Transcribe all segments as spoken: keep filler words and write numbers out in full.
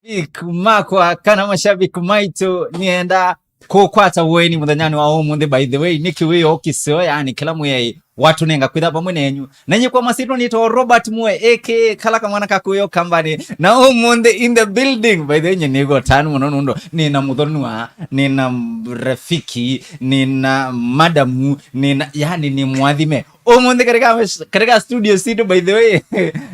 Mashabiki makwa kana mashabiki maitũ, nĩenda kũkwata ũeni mũthenyanĩ wa ũmũnthĩ, by the way, nĩkĩ wĩo kĩseo, yani kĩla mwĩai watũnenga kwĩtha vamwe nenyu. Na nyie kwa masyĩtwa nĩtawa Robert Mwe, A K A kala kamwana ka kũyo kambani. Na ũmũnthĩ in the building, by the way, nyie nĩgo tanu mũno nũndũ nĩna mũthonua, nĩna rafiki, nĩna madamu, nĩna, yani nĩ mwathime. Ũmũnthĩ katika, katika studio sitũ, by the way,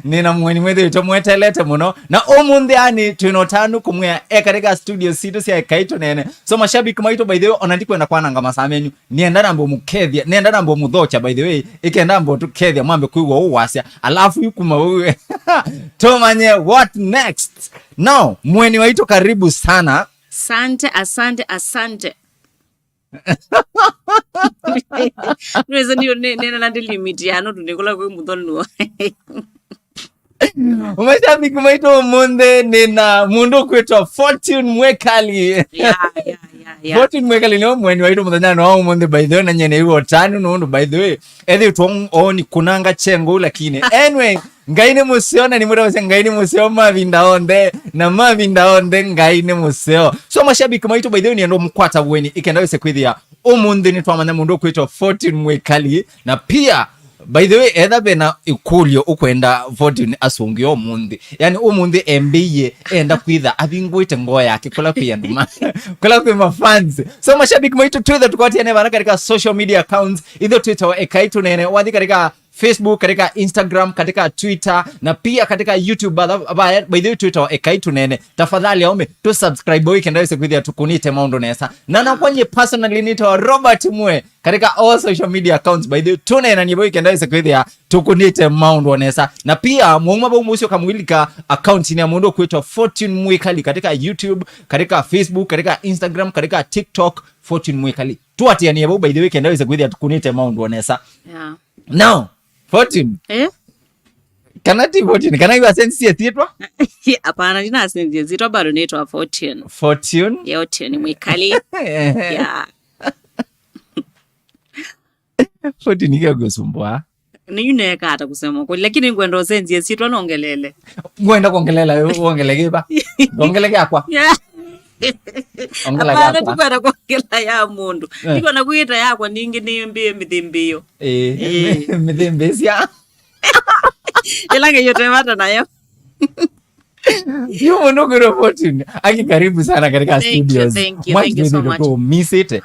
nĩna mũeni mwĩthĩĩtwe mwetelete mũno. Na ũmũnthĩ, yani, twĩna ũtanu kũmwĩa e katika studio sitũ sya Ekai Tũneene. So, mashabiki maitũ, by the way, ona ndikwenda kwananga masaa menyu. Nĩenda nambe ũmũkethya, nĩenda nambe ũmũthokya, by the way, ĩkenda mbe ũtũkethya, mwambe kwĩw'a ũũ wasya. Alafu yu kuma ũu, tũmanye what next. Now, mũeni waitũ, karibu sana. Asante, asante, asante. Nĩwĩsĩ nĩ, nĩ, nĩ, nĩ, nĩ limit ya nũndũ nĩkũla kwĩ mũthonua. Mashabiki maitũ, ũmũnthĩ nĩna mũndũ ũkwĩtwa Fortune Mwĩkali. Yeah, yeah, yeah, yeah. Fortune Mwĩkali nĩwe mũeni waitũ mũthenyanĩ wa ũmũnthĩ, by the way, na nyie nĩw'o tanu nũndũ, by the way, ethĩĩtwe ooni kũnanga chengo, lakini anyway, Ngai nĩ mũseo, na nĩmwĩta wĩse Ngai nĩ mũseo mavinda onthe, na mavinda onthe Ngai nĩ mũseo. So, mashabiki maitũ, by the way, nĩenda mũkwata ũeni, ĩkenda wĩse kwĩthĩa ũmũnthĩ nĩtwamanya mũndũ ũkwĩtwa Fortune Mwĩkali, na pia, by the way, etha vena ĩkũlyo ũkwenda Fortune asũngĩe ũmũnthĩ. Yani, ũmũnthĩ embĩie, enda kwĩtha avingũĩte ngoo yake, kũla kwĩ andũ ma, kũla kwĩ mafans. So, mashabiki maitũ, twĩthe tũkwatiane vana katika social media accounts, itho twĩtawa Ekai Tũneene, wathi katika Facebook, katika Instagram, katika Twitter, na pia katika YouTube. By the way, twĩtawa Ekai Tũneene. Tafadhali, aũme, tũsubscribe, ũikenda wĩse kwĩthĩa tũkũnĩte maũndũ nesa. Na nakwa nyie personally nĩtawa Robert Mwe katika all social media accounts. By the way, tũneenanie vau, ũikenda wĩse kwĩthĩa tũkũnĩte maũndũ nesa. Na pia, mwauma vau mũsyo kamwilika account-inĩ ya mũndũ ũkwĩtwa Fortune Mwĩkali katika YouTube, katika Facebook, katika Instagram, katika TikTok, Fortune Mwĩkali. Tũatĩanie vau, by the way, kenda wĩse kwĩthĩa tũkũnĩte maũndũ nesa. Yeah. Now, Fortune. Eh? Kana ti Fortune, kana iwa sense syĩtwa? Hapana, ndina sense syĩtwa, bado nĩtwa Fortune. Fortune? Yeah, Fortune Mwĩkali. Yeah. Fortune kĩagũsumbũa. Nĩyu neeka ata kusema kweli, lakini ngwenda ũsenzie syĩtwa nongelele. Ngwenda kuongelela, wongele kĩva? Ongele yakwa. Yeah. Ongela hapana, yakwa. Ndikwenda kuongela ya mũndũ. Eh. Ndikwenda kuita yakwa ningĩ nĩ mbĩe mĩthĩmbĩo. Eh, eh. Mĩthĩmbĩsya. Ĩla ngeyo twevata nayo. Yu mũndũ kwĩrwo Fortune. Aki, karibu sana katika studios. Thank you, thank you, thank you so much. Mwisite.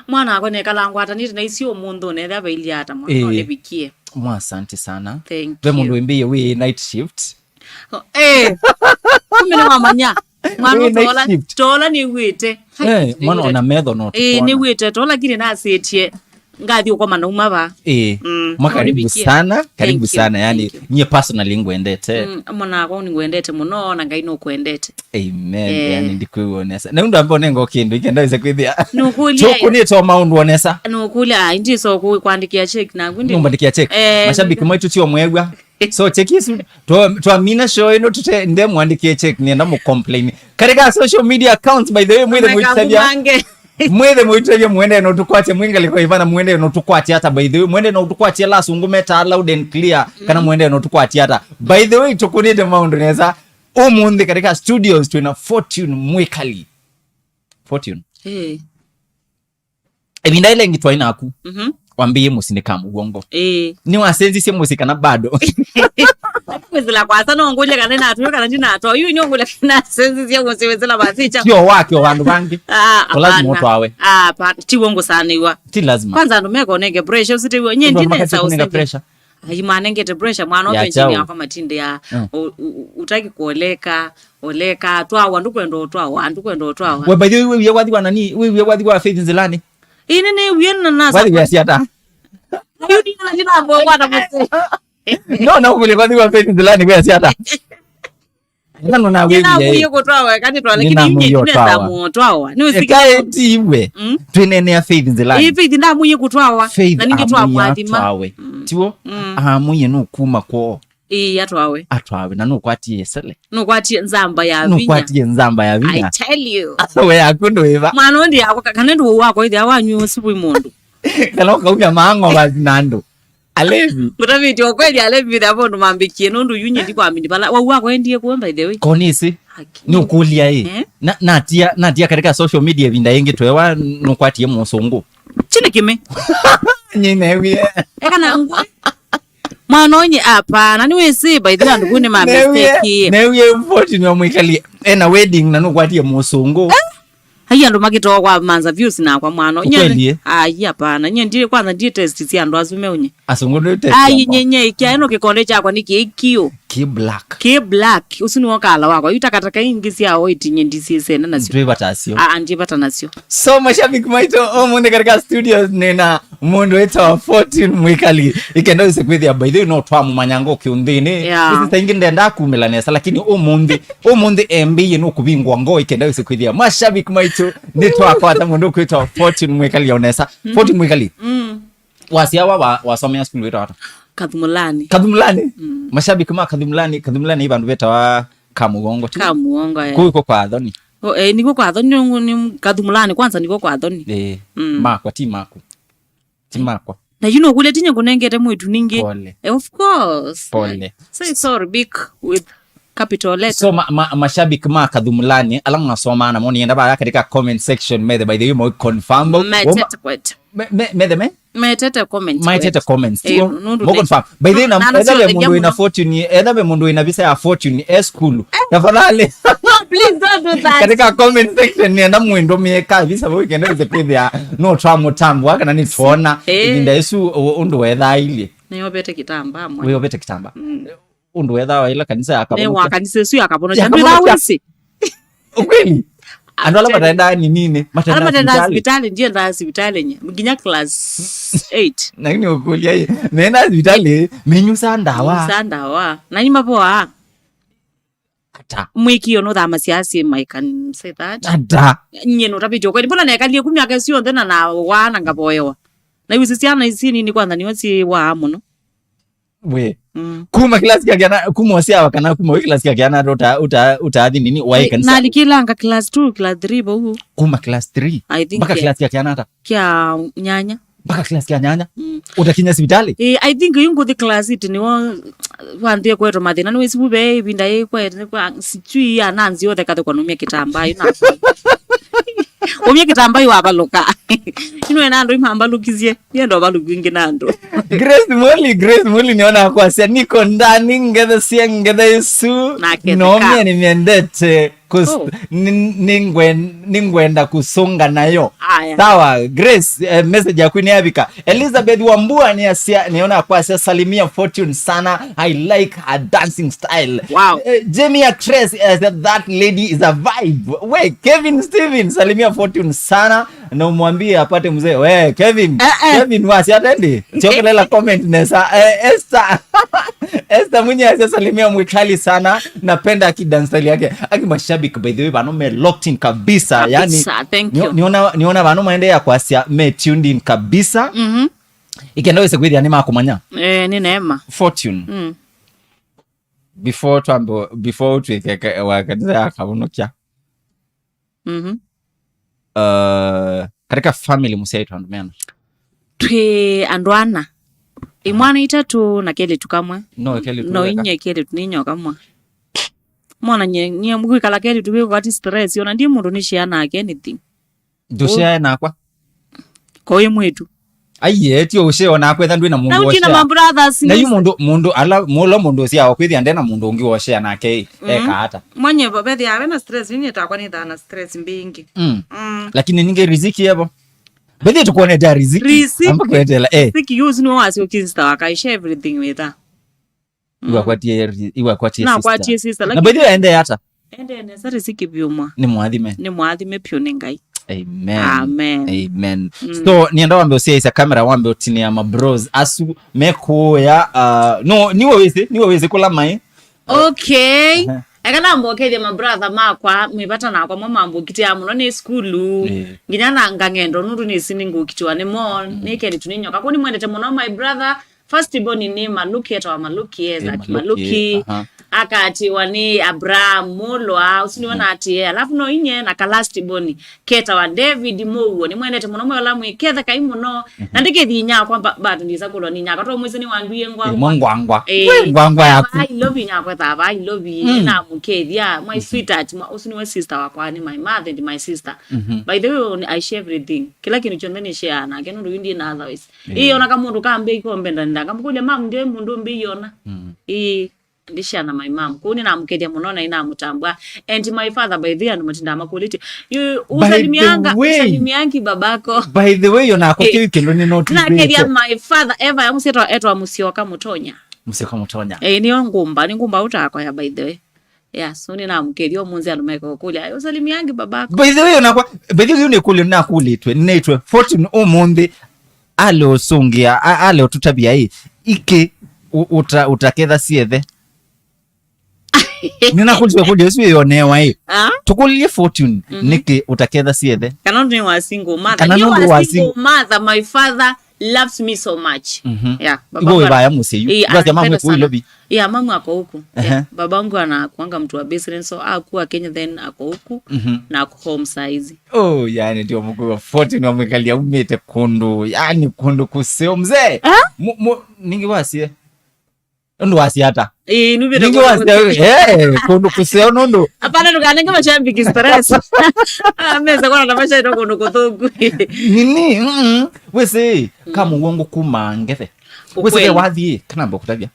Mwana wakwa nekala ngwatanĩte na icio ũmũnthĩ ũnetha vailyata mwana. Eh. Nĩvikie. Mwa, asante sana. Thank you. Ve mũndũ wĩmbĩie wĩ night shift. Eh. Kumbe nĩwamanya. Mwana wĩ night shift. Tola nĩwĩte. Eh, mwana ona metho no. Eh, nĩwĩte tola kile nasĩtie. Ngathi ũkoma nauma va. Eh, mm, mwa, karibu sana, karibu sana, yani, thank you. Nyie personally ngwendete. Mm, mwana wakwa nĩngwendete mũno, na Ngai nũkwendete. Amen. Eh. Yani, ndikwĩw'o nesa. Na ũndũ ambao nengo kĩndũ, ikenda wĩse kwĩthĩa. Nũkũlya. Tũkũnĩte o maũndũ o nesa. Nũkũlya, ah, indi so kũ-, kwandĩkĩa check naku ndi. Nũmbandĩkĩa check. Eh. Mashabiki maitũ tio mwew'a. So, check isu. Twa-, twamina show ĩno tũte, nde mwandĩkĩe check, nĩenda mũ complain. Katika social media accounts, by the way, mwĩthe mũitavya. Mwĩthe mũitavya mwende no tũkwatya mwĩ ngalĩko ĩvana mwende no tũkwatya ata, by the way. Mwende no tũkwatya la asungu meta loud and clear, kana mwende no tũkwatya ata. By the way, tũkũnĩte maũndũ nesa. Ũmũnthĩ katika studios twĩna Fortune Mwĩkali. Fortune. Eh. Ĩvinda ĩla ĩngĩ twaĩ naku, mhm, wambĩie mũsyĩ nĩ kamũw'ongo. Ĩĩ. Nĩwasenzisye mũsyĩ kana bado? Kwĩsĩla kwasa no ngũlye kana natũĩ kana ndinatwa. Yu nĩ ngũlye kana nasenzisye mũsyĩ wĩsĩla masicha. Tio wake o vandũ vangĩ. Ah, to lazima hapana. Ũtwawe. Ah, hapana. Tiwo ngũsanĩwa. Ti lazima. Kwanza andũ mekonenge pressure, ũsitewa. Nye ndinesa ũsenge pressure. Ai, manengete pressure, mwana ya ũpenjini chao. Yakwa matinde ya, mm, u-, u-, u-, utaki kuoleka, oleka, twawa, ndukwenda utwawa, ndukwenda utwawa. We, by the way, we, we, wathi wa nani? We, we, wathi wa Faith Nzilani? Ine ne, we, na, na, wathi wa siata. Yu ni na, ni na, bo, wa, na, mse. No, no, kule wathi wa Faith Nzilani, we, siata. Ĩla nũnawĩwie. Nĩnamũie kũtwawa, eka nĩtwa, lakini nĩnamũie inye ũtwawa. Nĩnamũtwawa. Nĩwĩsĩ eka ĩtiwe. Mm. Twĩneenea Faith Nzilani. Ĩĩ, Faith ndamũie kũtwawa. Faith na ningĩ amũie twakwatĩma atwawe. Mm. Tiwo? Mm. Amũie nũkuma kwoo. Ĩĩ, atwawe. Atwawe, na nũkwatie ĩsele. Nũkwatie nzamba ya vinya. Nũkwatie nzamba ya vinya. I tell you. We yaku ndũĩva. Mwana ũndi yakwa, ka-, kana ndũ wakwa ĩthĩa wanyu ũsu wĩ mũndũ. Kana ũkaumya maang'o vathi na andũ. Alevi. Ngũtavĩtye ũkweli, alevi mĩthĩa mũndũ mambĩkie, nũndũ yu nyie ndikwamini vala. Wau wakwa endie kuo, by the way. Konisi. Haki. Nĩ ũkũlya ĩ. Eh? Na, natia, natia katika social media ĩvinda yĩngĩ twewa nũkwatie mũsũngũ. Chini kimi. Nyie newie. Eka na ngwe. Mwana ũnye, hapana, nĩwĩsĩ, by the way, andũ kũu nĩ ma mistake. Newie forty nĩ mwĩkali ena wedding na nũkwatie mũsũngũ. Ai, andũ makĩtoa kwa manza views nakwa mwana. Ũkweli, eh? Ai, hapana. Nyie ndie kwanza ndie test cia andũ asu meunye. Asũngũ nĩ test. Ai, nyenye, kya ĩno kĩkonde kyakwa nĩ kĩĩ kĩũ. Kĩ black. Kĩ black. Ũsu nĩwo kala wakwa. Yu takataka ingĩ sya oiti nyie ndisiĩsene nasyo. Ndwĩvata asyo. Ah, ndivata nasyo. So, mashabiki maitũ, ũmũnthĩ katika studios nĩna mũndũ wĩtawa Fortune Mwikali. Ĩkenda wĩse kwĩthĩa, by the way, no twamũmanya ngo kĩũnthĩnĩ. Yeah. Ĩsi saa ingĩ ndendaa kumĩla nesa, lakini ũmũnthĩ, ũmũnthĩ embĩie nũkũvingwa ngo ĩkenda wĩse kwĩthĩa. Mashabiki maitũ, nĩ twakwata mũndũ kwĩtawa Fortune Mwikali ya ũnesa. Fortune Mwikali. Mm. Wasyawa wa, wasomea sukulu wĩtawa ata? Kathumulani. Kathumulani? Mm. Mashabiki ma Kathumulani, Kathumulani ĩ vandũ vetawa Kamuongo, ti? Kamuongo, eh. Kũu iko kwa Athoni. Oh, eh, niko kwa Athoni, nĩ, nĩ Kathumulani, kwanza niko kwa Athoni. Eh, mm. Makwa, ti maku. Ti makwa. Na you know, kule tinye kunengete mwitu ningi. Pole. Eh, of course. Pole. Say sorry big with capital letter. So, ma, ma, mashabiki ma Kathumulani, ala mnasoma na moni enda baya katika comment section, methe, by the way, mo confirm. Metete kwetu. Me, me, methe me? Metete comment. Metete comments. Eh, nundu mo confirm. By the way, na, na, etha ve mũndũ wĩna Fortune, etha ve mũndũ wĩna visa ya Fortune, e school. Eh. Tafadhali. No, please don't do that. Katika comment section, nĩenda mwĩndũmĩe ka visa vau kenda wĩse kwĩthĩa no twamũtambũa kana nĩ twona. Eh. Ĩvinda ĩsu ũ-, ũndũ wethaa ilye. Nĩyovete kitambaa mwana. Wĩyovete kitambaa. Mm. Ũndũ wethaa wa ila kanisa ya Nĩ wa Kavonokia. Kanisa ĩsu ya Kavonokia. Ya Kavonokia. Ndwĩthaa wĩsĩ. Ukweli? Andũ ala mataendaa ninini, ala mataendaa mataendaa sivitalĩ. Sivitalĩ, ndiendaa sivitalĩ nye. Nginya class eight. Lakini ũkũlya ĩ, meenda sivitalĩ, menyusaa ndawa. Menyusaa ndawa. Na nĩ mavoaa. Ata. Mwĩkĩo nũthamasya asyai, I can say that. Ata. Nyie nũtavĩtye ũkweli. Mbona nekalie ku myaka ĩsu yonthe na nawaa na ngavoewa? Na yu syana isi nini kwanza nĩo syĩwaa mũno. We. Mm. Kuma class kya kĩana, kuma ũsyawa kana kuma wĩ class kya kĩana ata uta-, uta-, utaathi nini, waĩ kanisa? Nalikĩlanga class two, class three vau. Kuma class three? I think, mpaka yeah. Class kya kĩana ata? Kya nyanya. Mpaka class kya nyanya? Mm. Utakinya sivitali? Eh, I think yu ngũthi class eight nĩwo wanthie kwetwa mathĩna. Nĩwĩsivu ve ĩvinda yĩ kwete, nĩ kwa, sijui ya nanzi othe kathe kwa numia kitambaa, yu na. Umia kitambaa yu wavalũka. Yu nĩwena andũ imambalũkisye. Yenda ũvalũku ingĩ na andũ. Grace Muli, Grace Muli nĩona kwasya, niko ndani, ngethe sya ngethe ĩsu. Naketheka. Nomie nĩmyendete kus-, oh. Ni-, ningwe-, ningwenda kusonga nayo. Aya. Sawa, Grace, eh, message yaku nĩyavika. Elizabeth Wambua nĩasya, nĩona kwasya, salimia Fortune sana. I like her dancing style. Wow. Eh, Jamie Actress, eh, said, that lady is a vibe. We, Kevin Steven, salimia Fortune sana. Na umwambie apate mzee. We, Kevin. Eh, eh. Kevin, wasi atendi. Chokelela comment nesa. Eh, Esther. Esther Munye asya salimia Mwikali sana. Napenda aki dance style yake. Aki mashabiki, by the way, vano me locked in kabisa. Kabisa, yani, thank you. Niona, niona vano maendelea kwasya me tuned in kabisa. Mhm. Ikenda wĩse kwĩthĩa nĩmakũmanya. Eh, nĩ neema. Fortune. Mm. Before twambe, before ũtwĩke ka-, wa kanisa ya Kavonokia. Mhm. Uh, katika family mũsyaĩtwe andũ meana? Twĩ andũ ana. Ĩ mwana itatũ na kelĩtu kamwe. No, kelĩtu no weka. Inyie kelĩtu nĩ nyoka mwa. Mwana nye, nye kwĩkala kelĩtu wĩ kwati stress, ona ndiĩ mũndũ nĩ share nake anything. Ndũshare nakwa. Ko wĩ mwĩtu. Aiye, ti ũshare ona kwetha ndwĩ na mũndũ. Na ũtina ũshare. Ma brothers. Na yu nĩ mũndũ, mũndũ ala, mũla mũndũ ũshare kwĩthĩa ndena mũndũ ũngĩ ũshare nake, mm, eka ata? Mwenye vethĩa we na stress, nini takwa nĩ thana stress mbingi. Mm. Mm. Lakini ninge riziki evo. Bethe tukuonete riziki. Riziki. Amba kwetela, eh. Riziki use no was your kids ta wakaisha everything with her. Mm. Iwakwatie ri-, iwakwatie sister. Nakwatie sister, na lakini by the way, aende ata? Ende nesa riziki vyuma. Nĩ mwathime. Nĩ mwathime pyo nĩ Ngai. Amen. Amen. Amen. Mm. So, nienda wambe ũsiaisya kamera, wambe ũtinĩa ma bros asu mekuya, uh, no, niwe wĩsĩ, niwe wĩsĩ kũla mai. Okay. Aha. Eka nambokethya ma brother makwa, mwĩvata nakwa mo mambũkitĩa mũno nĩ sukulu. Yeah. Nginya na ngang'endo nũndũ nĩsĩ nĩngũkitĩwa nĩmo, mm, nĩ kelĩtu nĩ nyoka. Kũu nĩmwendete mũno my brother. First born nĩ Maluki, etawa Maluki, eh, Zaki Maluki, Maluki. Aha. akaatĩĩwa nĩ Abraham, mũlwa, ũsu nĩwe naatĩĩe. Alafu no inye na ka last born, ketawa David Mũuo. Nĩmwendete mũno, mwe ola mwĩ, kethekai mũno. Na ndĩkĩthi inyakwa, ba-, bado ndisa kũlwa nĩ inyakwa. Twa mwĩsĩ nĩ wandwie ngwangwa. Ĩmwe ngwangwa. Eh, we ngwangwa yaku. Thava ilovi inyakwa, thava ilovi. Mm. Namũkethia, my sweetheart, ma-, ũsu nĩwe sister wakwa, nĩ my mother and my sister. Mhm. By the way, I share everything. Kĩla kĩndũ kyonthe nĩ share nake, nũndũ yu ndiĩ na otherwise. Eh. Ĩĩ, ona kamũndũ kambĩa ikombe ndanĩla, ngamũkũlya, "Mam, ndiwe mũndũ mbĩiona." Mm. Ĩĩ, ndi share na my mom. Kũu nĩnamũkethya mũno na nĩnamũtambua. And my father, by the way, andũ matindaa makũlĩtye, "Yu, by the usalimianga, way, usalimiangi babako?" By the way, onakwa kĩu kĩndũ nĩnotwĩkĩte. Nakethya my father, ever ya mũsyĩ etwa, etwa Mũsyoka Mũtonya. Mũsyoka Mũtonya. Eh, nĩyo ngũmba, nĩ ngũmba ũtakoya, by the way. Yeah, so nĩnamũkethya ũmũnthĩ andũ mekũkũlya, "Usalimiangi babako?" By the way, onakwa, by the way, nĩkũlyo nakũlĩtwe, nĩtwe Fortune ũmũnthĩ, ale ũsũngĩa, a-, ale ũtũtavya ĩ, ikĩ ũ-, ũta-, ũtaketha syethe. Nĩnakũlĩtwe kũlyo ĩsu ĩyonewa ĩ. Ah? Tũkũlilye Fortune, mhm, nĩkĩ ũtaketha syethe? Kana nĩ wa single mother. Kana nĩ wa single mother, my father loves me so much. Mhm. Yeah, baba. Iwe wĩ vaya mũsyĩ yu. Eh, ndwasya mamu ananipenda sana. Ilovi. Yeah, mamu ako huku. Yeah. Ehe. Babangu anakuanga mtu wa business, so akuwa Kenya, then ako huku, mhm, na ako home saizi. Oh, yani ndio mkuu wa Fortune wa mwikalia umĩte kũndũ, yani kũndũ kũseo mzee. Ah? Mu-, mu-, ningi wasie. Ũndũ wasie ata? Ĩĩ, nũvĩte ningi kũndũ wasie, kũthũku. Eh, kũndũ kũseo nũndũ. Hapana, ndũkanenge mashabiki stress. Ah, mesa kwana na mashabiki kũndũ kũthũku. Nini? Mm. Wĩsĩ, mm, kamũwongo kuma ngethe. Wĩsĩ, ukweli, ve wathi, kana mbo kũtavya.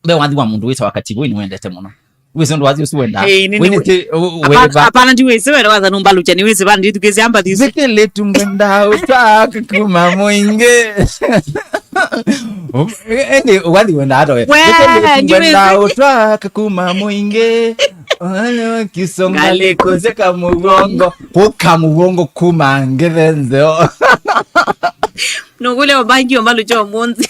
Ve wathi wa mũndũ wĩtawa Kativoi nĩwendete mũno. Wĩsĩ ũndũ wathi ũsu wendaa. Ĩĩ, nĩ, wĩnĩsĩ, nĩ, u-, hapana, wĩva. Hapana, ndiwĩsĩ wenda kwanza nũmbalũkya, nĩwĩsĩ vana ndithukĩsya amba thisu. Nzĩkĩlĩtu ngwenda ũtwaka kuma mũingĩ. Ĩndĩ wathi wendaa ata we? We, nzĩkĩlĩtu ngwenda ndiwĩsĩ. Ũtwaka kuma mũingĩ. Wale wakisonga ngalĩkũseka mũgongo. Kũka mũgongo kuma ngethe nzeo. Nũkũlya ũbangi ũmbalũkya ũmũnthĩ.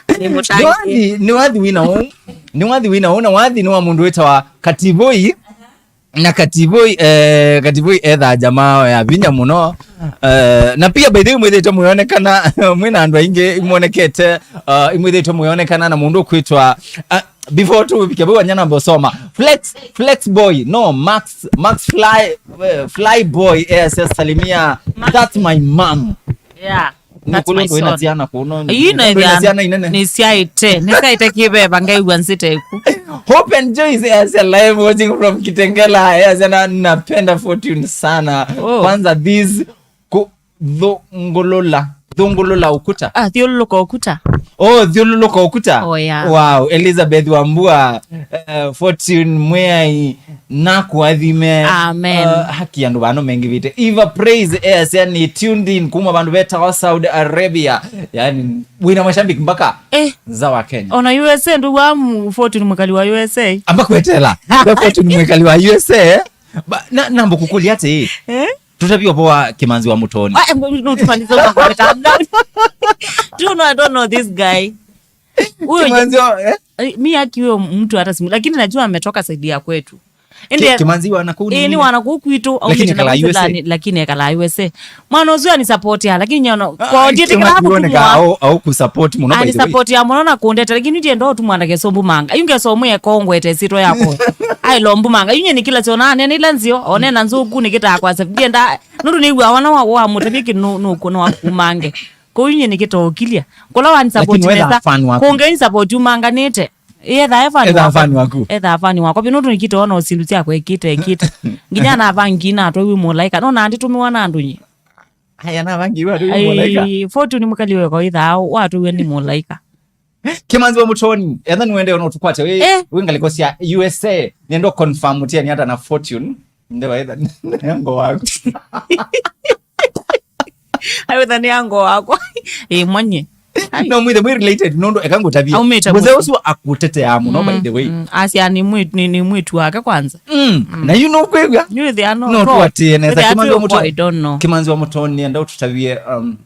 Nĩ mũtangi. Nĩ wathi, nĩ wathi wĩna ũũ. Nĩ wathi wĩna ũũ, na wathi nĩ wa mũndũ wĩtawa Kativoi. Na Kativoi, eh, Kativoi ethaa jamaa ya vinya mũno. Eh, na pia by the way, mwĩthĩtwe mũyonekana, mwĩna andũ aingĩ imwonekete, uh, imwĩthĩtwe mũyonekana na mũndũ ũkwĩtwa, uh, before tũvike vau, anyana mbosoma. Flex, Flex boy, no, Max, Max fly, eh, fly boy, yes, yes, salimia. That's my mom. Yeah. That's my son. Nĩ kũlũ ndwĩna syana kũno, ĩĩ, ndwĩna syana inene. Nĩsyaĩte, nĩsyaĩte kĩveva, ngaĩw'a nzĩte ĩku. Hope and Joyce, yes, live watching from Kitengela, yes, na napenda Fortune sana. Oh. Kwanza this ku-, thungulula, thungulula ukuta. Ah, thiũlũlũka ukuta. Oh, thiũlũlũka ukuta. Oh, yeah. Wow, Elizabeth Wambua, eh, Fortune Mweai, nakũathime. Amen. Eh, haki andũ vano mengĩvĩte. Eva Praise, eh, asya nĩ tuned in kuma vandũ vetawa Saudi Arabia. Yani, wĩna mashabiki mpaka, eh, nza wa Kenya. Ona U S A ndũ wa mu-, Fortune mwĩkali wa U S A. Amba kwetela. We Fortune mwĩkali wa U S A. Ba, na, nambo kũkũlya atĩ. Eh? Tũtavye ũvoo wa Kĩmanzi wa Mũtoni. Ah, em, no, tumalize mambo ya calm down. Do you know, I don't know this guy. Huyo Kĩmanzi wa, eh? Eh, mi aki huyo mtu hata simu, lakini najua ametoka side ya kwetu. Ende Kĩ-, Kĩmanzi wa nakũu, eh, nĩ wa nakũu kwitũ, lakini aumĩte na ekalaa U S A. Lakini ekalaa U S A. Mwana ũcio anisapoti, lakini nyona, ah, kwa ndiye Kĩmanzi kila mtu woneka au, au kusupport mũno, by the way. Anisapoti ya mũno na kũndete, lakini ndiye ndo tu mwana kesombu manga. Yunge somu ya Kongo ete sito yako. Ai lombu manga. Yunye ni kila chona, nene ila nzio, one na nzuku ni kita kwa sa. Ndiye nda, nuru ni wa wana wa, wa mutebiki no, no kuno wa kumange. Kwa hiyo nĩ kĩtokilya. Kũla wa support. Lakini wetha nesa, fan waku. Kũnge support umanganĩte. Etha e fan. Etha waku. Fan waku. Etha fan wakwa. Vino tũnikĩte ona ũsindu sya kwekĩte, ekĩte. Nginya na vangi na atwe wi mũlaika. No na nditumiwa na andũ nyi. Aya na vangi wa atwe wi mũlaika. Ai, Fortune mũkali weko itha, wa atwe wi nĩ mũlaika. Kĩmanzi wa Mũtoni, etha nĩwende ona ũtũkwate wĩ, eh, wĩ ngalĩko sya U S A. Nĩenda confirm ũtiani ata na Fortune. Ndewa etha, nĩ ngo waku. Awetha nĩ ango wakwa. Ĩ, mwanye. Ai. No mwĩthe mwĩ related, nũndũ eka ngũtavie. Aumĩte mũze mũsyĩ. Ũsu akũtetea mũno, by the way. Mm, mm. Asya nĩ mwĩ-, nĩ, nĩ mwĩtu wake kwanza. Mm. Mm. Na yu nũkwĩw'a? Yu ĩthĩa no. No, tũatĩe nesa. Ĩthĩa Kĩmanzi wa twĩ Mũtoni, I don't know. Kĩmanzi wa Mũtoni, nĩenda ũtũtavie, um,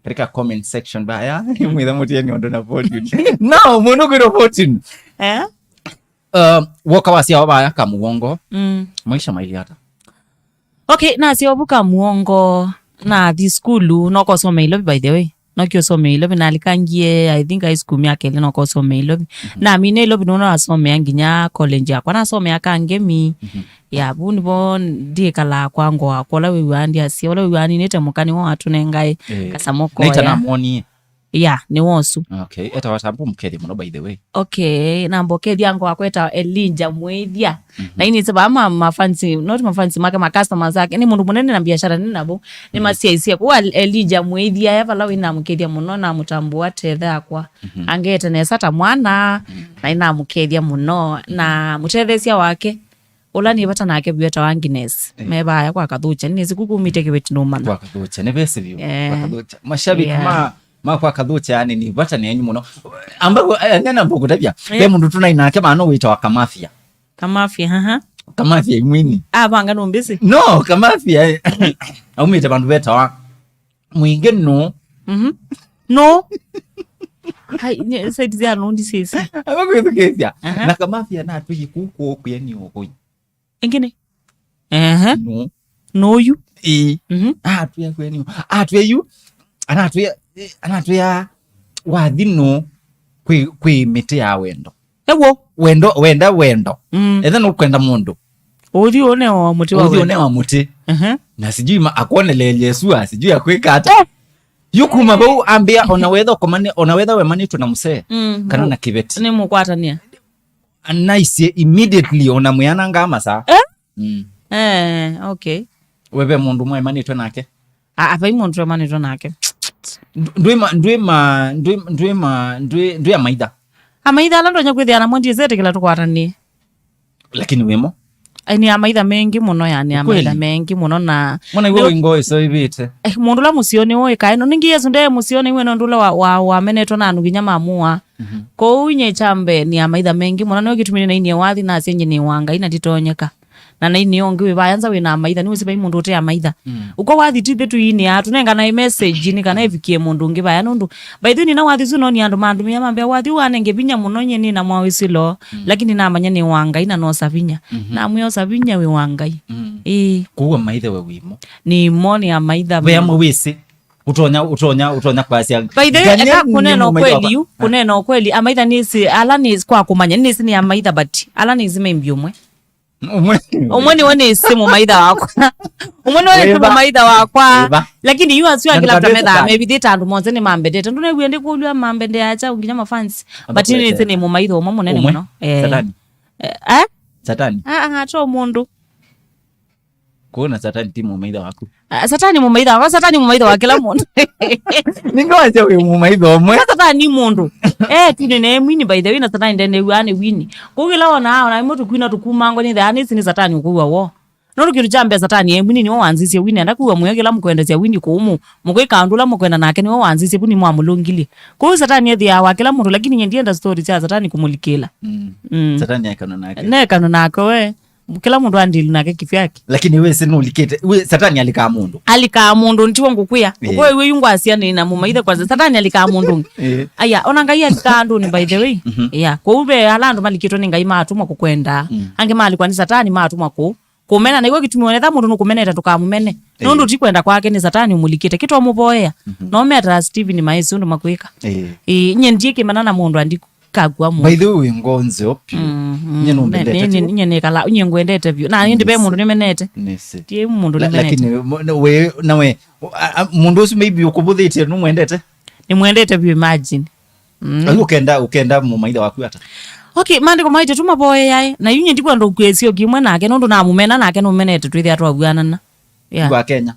katika comment section baya. Mwĩthe mũtieni ũndũ na Fortune. No, mũndũ kwĩtwa Fortune. Eh? Uh, woka wasyawa vaya Kamũwongo. Mm. Maisha maili ata? Okay, nasya ovu Kamũwongo, nathi sukulu, nokosoma Ilovi, by the way. Nokie ũsomea Ilovi, nalikangie, I think, high school myaka ĩlĩ noka ũsomea Ilovi. Mhm. Namina Ilovi nũndũ nasomea nginya college yakwa. Nasomea Kangemi. Mhm. Ya, vu nĩvo ndikalaa kwa ngo wakwa, ũla wĩw'aa ndiasya, ũla wĩw'aa ninĩte mũka nĩwe watũnengae. Eh, kasamũ koya. Naita namwonie. Ya, nĩwe ũsu. Okay, etawa ata? Mbũmũkethya mũno, by the way. Okay, namba ũkethya ngo wakwa etawa Elijah Mwĩthya. Mhm. Na inĩsĩ vaa ma, mafansi, not mafansi make, ma customers ake. Nĩ mũndũ mũnene na biashara nene navo. Nĩ, mhm, masyaisye. Kwa Elijah Mwĩthya, e vala wĩ namũkethya mũno, namũtambũa tethe akwa. Mhm. Angete nesa ta mwana, mhm, na inamũkethya mũno. Na mũtetheesya wake, ũla nĩ vata nake vyũ etawa Agnes. Eh. Me vaya kwa Kathũkya. Nĩsĩ ku kumĩte kĩveti nũmana. Kwa Kathũkya, nĩ vesi vyũ. Eh. Kwa Kathũkya. Mashabiki, yeah, ma, ma kwa Kathũkya, yani, nĩ vata nĩ enyu mũno. Amba, eh, nena mbũkũtavya. Eh. Ve mũndũ tũnai nake vano wĩtawa Kamafia. Kamafia, haha. Kamafia imwini. Avanga nũmbĩsĩ? No, Kamafia, eh, aumĩte vandũ vetawa Mwingĩ nũ? Mhm. Nũ? Hai, nye, side zya nũ ndisĩsĩ. Amakwĩthukĩĩsya. Aha. Na Kamafia natwĩie kũkũkũya nĩ ũkũi. Ĩngĩ nĩ? Ehe. Nũ? Nũyu. Ĩĩ. Mhm. Atwĩa kwĩ nĩ. Atwĩa yu. Anatwĩa, anatwĩa wathi nũ kwĩ, kwĩ mĩtĩ ya wendo. Ew'o. Wendo, wenda wendo. Mm. Etha nũkwenda mũndũ. Ũthi ũnewa mũtĩ wa wendo. Ũthi ũnewa mũtĩ. Ehe. Na sijui ma-, akwoneleelye sua, sijui akwĩka ata. Eh. Yu kuma vau ambĩa, ona wetha ũkomane-, ona wetha wemanĩtwe na mũsee, mm, kana na kĩveti. Nĩ mũkwatanĩa. Anaisye immediately, ona mwĩanangaa masaa. Eh? Mm. Eh, okay. We ve mũndũ mwemanĩtwe nake? A, a, vai mũndũ twemanĩtwe nake. Ndwĩ ma-, ndwĩ ma-, ndwĩ, ndwĩ ma-, ndwĩ, ndwĩ amaitha. Amaitha ala ndonya kwĩthĩa namo ndiĩsĩ etĩkĩla tũkwatanĩe. Lakini wĩmo? Ai, nĩ amaitha mengĩ mũno, yani, amaitha mengĩ mũno na mwana iwe wĩ ngoo ĩsoĩvĩte. Eh, mũndũ ũla mũseo nĩ ũĩ kaĩ. No ningĩ Yesu nde mũseo nĩ iwe nũndũ ũla wa, wa, wamenetwe na andũ nginya mamũa. Mhm. Kwoou inye kyambe nĩ amaitha mengĩ mũno, nĩyo kĩtumi nĩnainie wathi nasya inye nĩ wa Ngai na nditonyeka. Na nainĩ ũngĩ wĩ vaya nza wĩ na amaitha, nĩwĩsĩ vai mũndũ ũte amaitha. Mm. Ũko wathi ti thĩ tũinĩaa, tũnenganae message nĩ kana ĩvikie mũndũ ũngĩ vaya, nũndũ by the way, nina wathi ũsu noni andũ mandũmĩa mambĩa, "Wathi ũũ wanenge vinya mũno, nyie nĩ na mwaũ ĩsĩlo, mm, lakini namanya nĩ wa Ngai na nosa vinya." Mhm. Namwĩa, "Osa vinya wĩ wa Ngai." Mm. Ĩĩ. Kũu amaitha we wĩmo? Nĩmo, nĩ amaitha. Ve amwe wĩsĩ, ũtonya, ũtonya, ũtonya kwasya. By the way, eka kũnena ũkweli yu, ah, kũnena ũkweli, amaitha nĩsĩ, ala nĩsĩ kwa kũmanya, nĩsĩ nĩ amaitha, but ala nĩsĩ maybe ũmwe. Ũmwe. Ũmwe nĩwe nĩsĩ mũmaitha wakwa. Ũmwe nĩwe nĩsĩ mũmaitha wakwa. Ĩva. Lakini yu asu angĩ labda methaa mevithĩte andũ monthe nĩmambendete. Ndũnew'e ndĩkũlw'a mambendea kyaũ nginya mafans. But nĩsĩ nĩ mũmaitha ũmwe mũnene mũno. Eh. Satani. Eh, eh? Satani. Ah, ah, to mũndũ. Kũu na Satani ti mũmaitha waku. Ah, Satani mũmaitha wakwa, Satani mũmaitha wa kĩla mũndũ. Nĩngawasya wĩ mũmaitha ũmwe. Na Satani nĩ mũndũ. Eh, tu nĩ nae mwini, by the way, na Satani ndenew'aa nĩ wini. Kũu kĩla wonaa, ona imwe tũkwina tũkumangwa nĩ thaa nĩsĩ nĩ Satani ũkũw'a wo. Nũndũ kĩndũ kya mbee Satani e mwini nĩwe wanzisye wini, enda kuwa mũyo kĩla mũkwendesya wini kũu mũ-, mũkwĩka ũndũ ũla mũkwenda nake nĩwe wanzisye vu nĩmwamũlũngilye. Kũu Satani ethĩawa wa kĩla mũndũ, lakini nye ndienda story sya Satani kũmũlikĩla. Mm. Mm. Satani ekano nake. Nekano nake we. Kĩla mũndũ andili nake kivyake. Lakini wĩsĩ nũlikĩte. Wĩ, Satani alikaa mũndũ. Alikaa mũndũ, ntiwo ngũkwĩa. Eh. Ũko iwe yu ngwasya nĩ na mũmaithe kwanza. Satani alikaa mũndũ. Eh. Aya, ona Ngai alikaa andũnĩ, by the way. Mhm. Yeah. Kwoou ve ala andũ malikĩtwe nĩ Ngai maatũmwa kũkwenda. Mm. Angĩ maalikwa nĩ Satani maatũmwa kũ-, kũmena. Na iwe kĩtumi wonetha mũndũ nũkũmenete ndũkamũmene. Eh. Nũndũ ti kwenda kwake, nĩ Satani ũmũlikĩte. Kĩtwa mũvoea. Mhm. No meta Steven maĩsĩ ũndũ makwĩka. Eh. Eh, nye ndiĩ kĩmena na mũndũ andi kakua mũndũ. By the way, wĩ ngoo nzeo piũ. Mm, mm. Nye nũmbendete. Nye nĩkala, nye ngwendete vyũ. Na ĩndĩ ve mũndũ nĩmenete. Nĩsĩ. Tie mũndũ nĩmenete. Lakini, mo-, na we, na we, a, a, mũndũ ũsu maybe ũkũvũthĩtie nũmwendete? Nĩmwendete vyũ, imagine. Mm. Ayu ũkenda, ũkenda mũmaitha waku ata? Okay, maandĩko maitũ tũmavoeae. Na yu nye ndikwenda ũkwĩsio kimwe nake, nũndũ namũmena nake nũmenete twĩthĩa twavuanana. Yeah. Wa Kenya.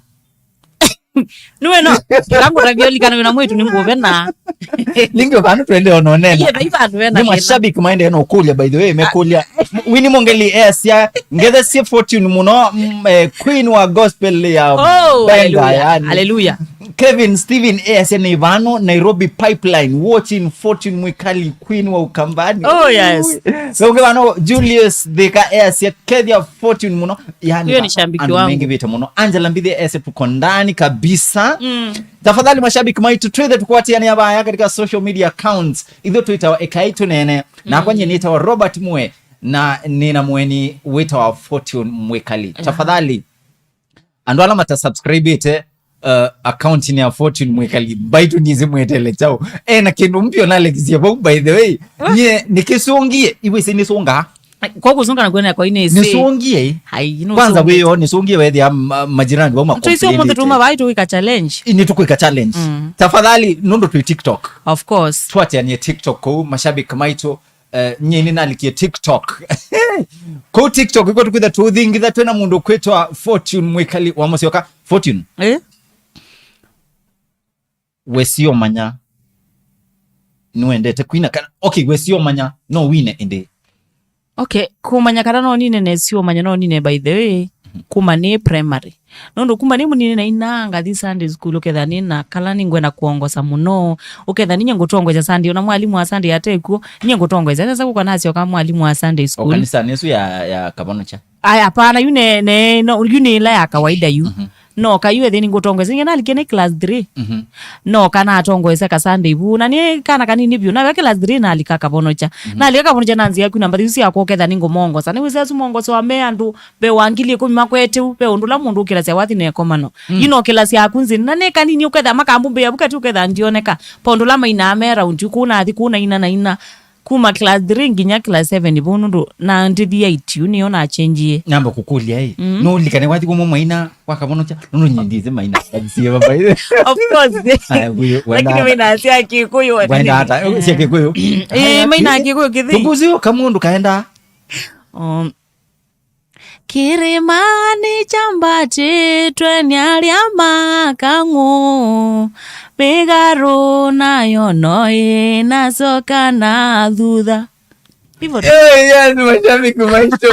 Nĩwe no, ĩla ngũtavya ũlikana wĩna mwĩtu nĩ ngũvena. Lingi vanu twende ona ũnena. Iye, vai vandũ vena thĩna. Nĩ mashabiki maendee na ũkũlya, by the way, mekũlya. Winnie Mongeli easya, ngethesie Fortune mũno, mm, eh, queen wa gospel ya Oh, benga, hallelujah, yani. Hallelujah. Kevin Steven easya nĩ vano, Nairobi Pipeline, watching Fortune Mwikali, queen wa Ukambani. Oh, yes. So, ũngĩ vano, Julius Thika easya, kethia Fortune mũno. Yani, huyo ni shabiki wangu. Andũ mengĩ vĩte mũno. Angela Mbithi ese tuko ndani kabisa. Mm. Tafadhali mashabiki maitũ, twĩthe tũkwatiania vaya katika social media accounts. Ithuĩ twĩtawa Ekai Tũnene. Nakwa nyie nĩtawa Robert Mwe na nĩna mũeni wĩtawa Fortune Mwikali. Tafadhali, andũ ala matasubscribĩte, uh, account-inĩ ya Fortune Mwikali, mbaitũ ndizi mwetele chao. Eh, na kĩndũ mpyo na Alexia vau, by the way. Nye, nĩkĩsũngie, iwe isi nĩsũngaa. Kwa kũsũnga na kwenda kwa ine isi. Nĩsũngie. Hai, no. Kwanza sũngie. Weyo, nĩsũngie wethi ya ma-, majirani vau. Tũisi ũmũnthĩ tuma vai tũwĩka challenge. Nĩtũkwĩka challenge. Mm. Tafadhali, nũndũ twĩ TikTok. Of course. Twateanie TikTok kũu, mashabiki maitũ. Eh, nyie nĩnalikie TikTok. Kũu TikTok, iko tũkwĩtha tũthingitha twĩna mũndũ kwĩtwa Fortune Mwikali wa Mũsyoka. Fortune. Eh? Wesio manya nĩwendete kwina kana, okay, wesio manya no wine ĩndĩ. Okay, kũmanya kana no nine nesio manya no nine, by the way, kuma nĩ primary. Nũndũ kuma nĩ mũnini naina ngathi Sunday school, ũketha nĩ na kala nĩngwenda kuongosa mũno. Ũketha ninye ngũtongoesya Sunday, ona mwalimu wa Sunday atekuo, ninye ngũtongoesya. Sasa kũka nasyoka mwalimu wa Sunday school. O kanisa nĩsu ya, ya Kavonocha? Aya, hapana, yu ne, ne, no, yu nĩ ĩla ya kawaida yu. Mhm. No, kayu ethĩ nĩngũtongoesya. Ninye nalikie nĩ class three. Mhm. No, kana atongoesya ka Sunday vu. Na nĩ kana kanini vyũ. Na we class three nalika Kavonocha. Mhm. Nalika Kavonocha na nzĩa kuna mbathi cia kũketha nĩngũmongosa. Nĩ wĩsĩ asu mongoso wa me andũ ve wa ngili ĩkũmi makweteu, ve ũndũ ũla mũndũ ũkĩlasya wathi na ĩkomano. Mm. Yu no kĩlasya aku nzĩ, na nĩ kanini ũketha makambumbĩa vu katĩ ũketha ndioneka. Pa ũndũ ũla mainaa me raundi, kũu nathi, kũu naina, naina. Kuma class three nginya class seven, vau nũndũ na ndĩthi eight, yu nĩyo na change. Namba kũkũlya, ĩ. Mm. Nũlikane wathi kuma maina, wa Kavonocha, nũndũ nyie ndizi maina. Siye baba. Of course. Aya, huyo, wenda lakini hata. Maina cia Kikuyu, wenda hata, cia Kikuyu. Eh, maina Kikuyu kithi. Tukuzi, kama mũndũ kaenda. Um, Kĩrĩmanĩ kyambatĩtwe nĩ arĩa ma kang'ũ, mĩgarũ nayo no ĩnasoka na thutha. Hivyo tu. Eh, yes, mashabiki maitũ.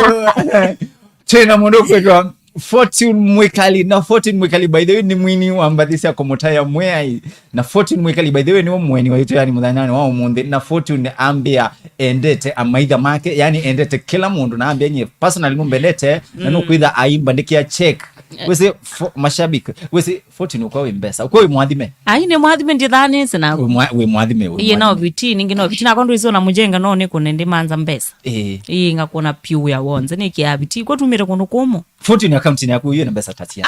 Twĩna mũndũ kwĩtwa Fortune Mwikali. Na Fortune Mwikali, by the way, nĩ mwini wa mbathi sya kũmũtaĩa Mwĩai. Na Fortune Mwikali, by the way, nĩwe mũeni waitũ, yani, mũthanyanĩ wa ũmũnthĩ. Na Fortune ambĩa endete amaitha make, yani, endete kĩla mũndũ, na ambĩa nyie personally nũmbendete, na nũkwĩtha aimba ndĩkĩa check. Wĩsĩ fo-, mashabiki, wĩsĩ Fortune ũkwa wĩ mbesa, ũkwa wĩ mwathime. Ai, nĩ mwathime, ndithanĩsĩ na. Wĩ mwa-, wĩ mwathime, wĩ iye no mwathime. Biti, ningĩ no biti, nakwa ndwĩsĩ ona mũjenga no nĩ kũne ndĩmanza mbesa. Ĩĩ. Ĩĩ, ngakũna piũ ya wonze, nĩ kĩa biti, kwa tumĩte kũndũ kũmũ. Fortune account-inĩ yaku ĩyo na mbesa tatia.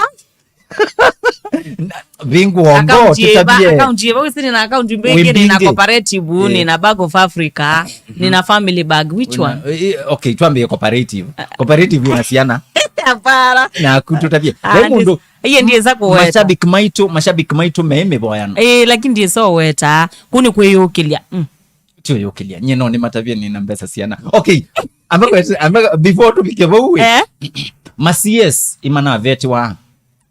Vingũongo, account yĩva, tũtavye. Account yĩva, wĩsĩ nĩna account mbingĩ, nĩna mbingĩ. Cooperative, eh, nĩna Bank of Africa, mhm, nĩna Family Bank, which one? Eh, okay, twambie cooperative. Cooperative ina ciana. Hapana. Na kututavye. Ah, we mũndũ, iye ndiesa kũweta. Mashabiki maitũ, mashabiki maitũ me mĩvoyano. Eh, lakini ndiesa ũweta. Kuni kwĩyũkĩlya. Mm. Tio yũkĩlya. Nyie no nĩmatavye nĩna mbesa ciana. Okay. Amba kwete, amba before tũvike vau, eh? Eh? Ma C S imanavetiwa.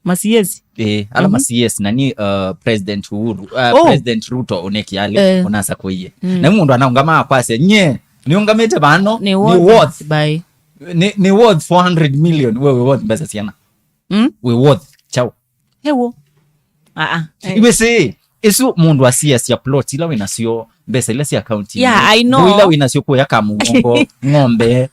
Ma C S? Eh, ala, mhm, ma C S na ni, uh, President Uhuru, uh, oh, President Ruto ũnekiali, eh, ũnasa kũie. Mm. Na mũndũ anaungama akwasya, nye, nĩũngamĩte vano, nĩ worth, nĩ worth. By. Nĩ, nĩ worth four hundred million, we, we worth mbesa ciana. Mm? We worth, chao. Hewo. Ah, ah. Eh. Iwe sĩ, isu mũndũ asiasya plot ila wĩ nasyo, mbesa ila sya account. Yeah, I know. Ila wĩ nasyo kuya kamũongo, ng'ombe.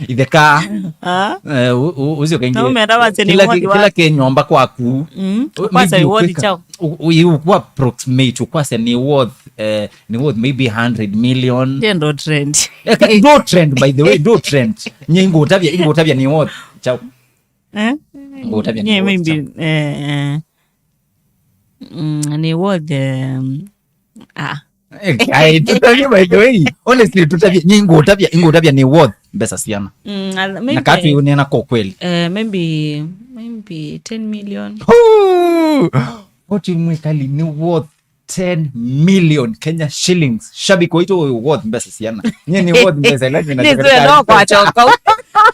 Itheka. Ah. Eh, u-, u-, ucio kaingĩ. No, mera wase nĩ kĩla ki-, worth wa- kĩla kĩ nyomba kwaku. Mm. U-, kwasa maybe worth ũkwĩka, chao. U-, u-, you ku approximate, ukwasya nĩ worth, eh, nĩ worth maybe hundred million. Ndio trend. Eh, ka-, ndo trend, by the way, ndo trend. Nye ingũtavya, ingũtavya nĩ worth chao. Eh? Ngũtavya nĩ worth maybe, chao. Eh, eh. Mm, nĩ worth, um, ah. Eh, ai, tũtavye, by the way. Honestly, tũtavye, nye ingũtavya, ingũtavya nĩ worth mbesa ciana. Mm, uh, maybe, na katu nena kwa kweli. Eh, maybe, maybe ten million. Ooh! Fortune Mwikali nĩ worth ten million Kenya shillings. Shabiki waitũ wĩ worth mbesa ciana. Nye nĩ worth mbesa ila nyina. Nĩ zwe no kwa choka.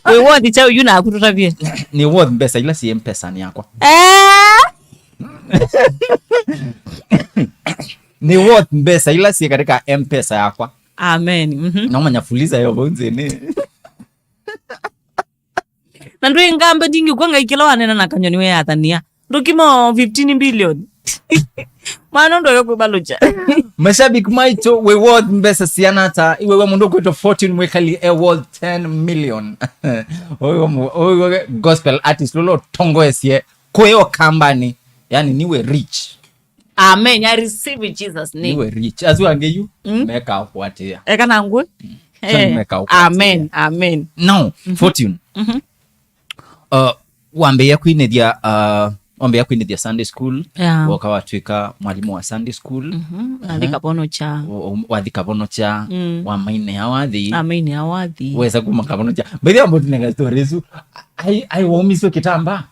Wĩ worth chao yu na kututavye. Nĩ worth mbesa ila si M-Pesa ni yakwa. Eh? Nĩ worth mbesa ila si katika M-Pesa yakwa. Amen. Mhm. Na umanya fuliza yo bonze ni. Na ndwĩ ngambe ndingĩ kwa ngai kĩla wanena na kanyoni we athania. Ndũkimo fifteen billion. Mwana ũndũ yo kwĩbalũkya. Mashabiki maitũ, wĩ worth mbesa siana ata? Iwe we mũndũ kwĩtwa Fortune Mwikali e worth ten million. Oyo mu-, oyo gospel artist lolo tongoesie. Kweo kambani. Yani niwe rich. Amen. I receive in Jesus' name. Niwe rich. Asu angĩ yu, mm, meka kuatia. Eka na ngwe. Mm. So eh, meka kuatia. Amen. Amen. Now, mhm, Fortune. Mhm. Uh, wambĩĩa kwinĩthya, uh, Wambĩĩa kwinĩthya Sunday school, yeah, woka watw'ĩka mwalimu wa Sunday school. Mhm. Wathi, aha, Kavonokya. Wa-, wa-, wathi Kavonokya, mm, wamainĩa wathi. Amainĩa wathi. Wesa kuma Kavonokya. By the way, ambao tunenga story isu, ai, ai, waumiswe kitambaa.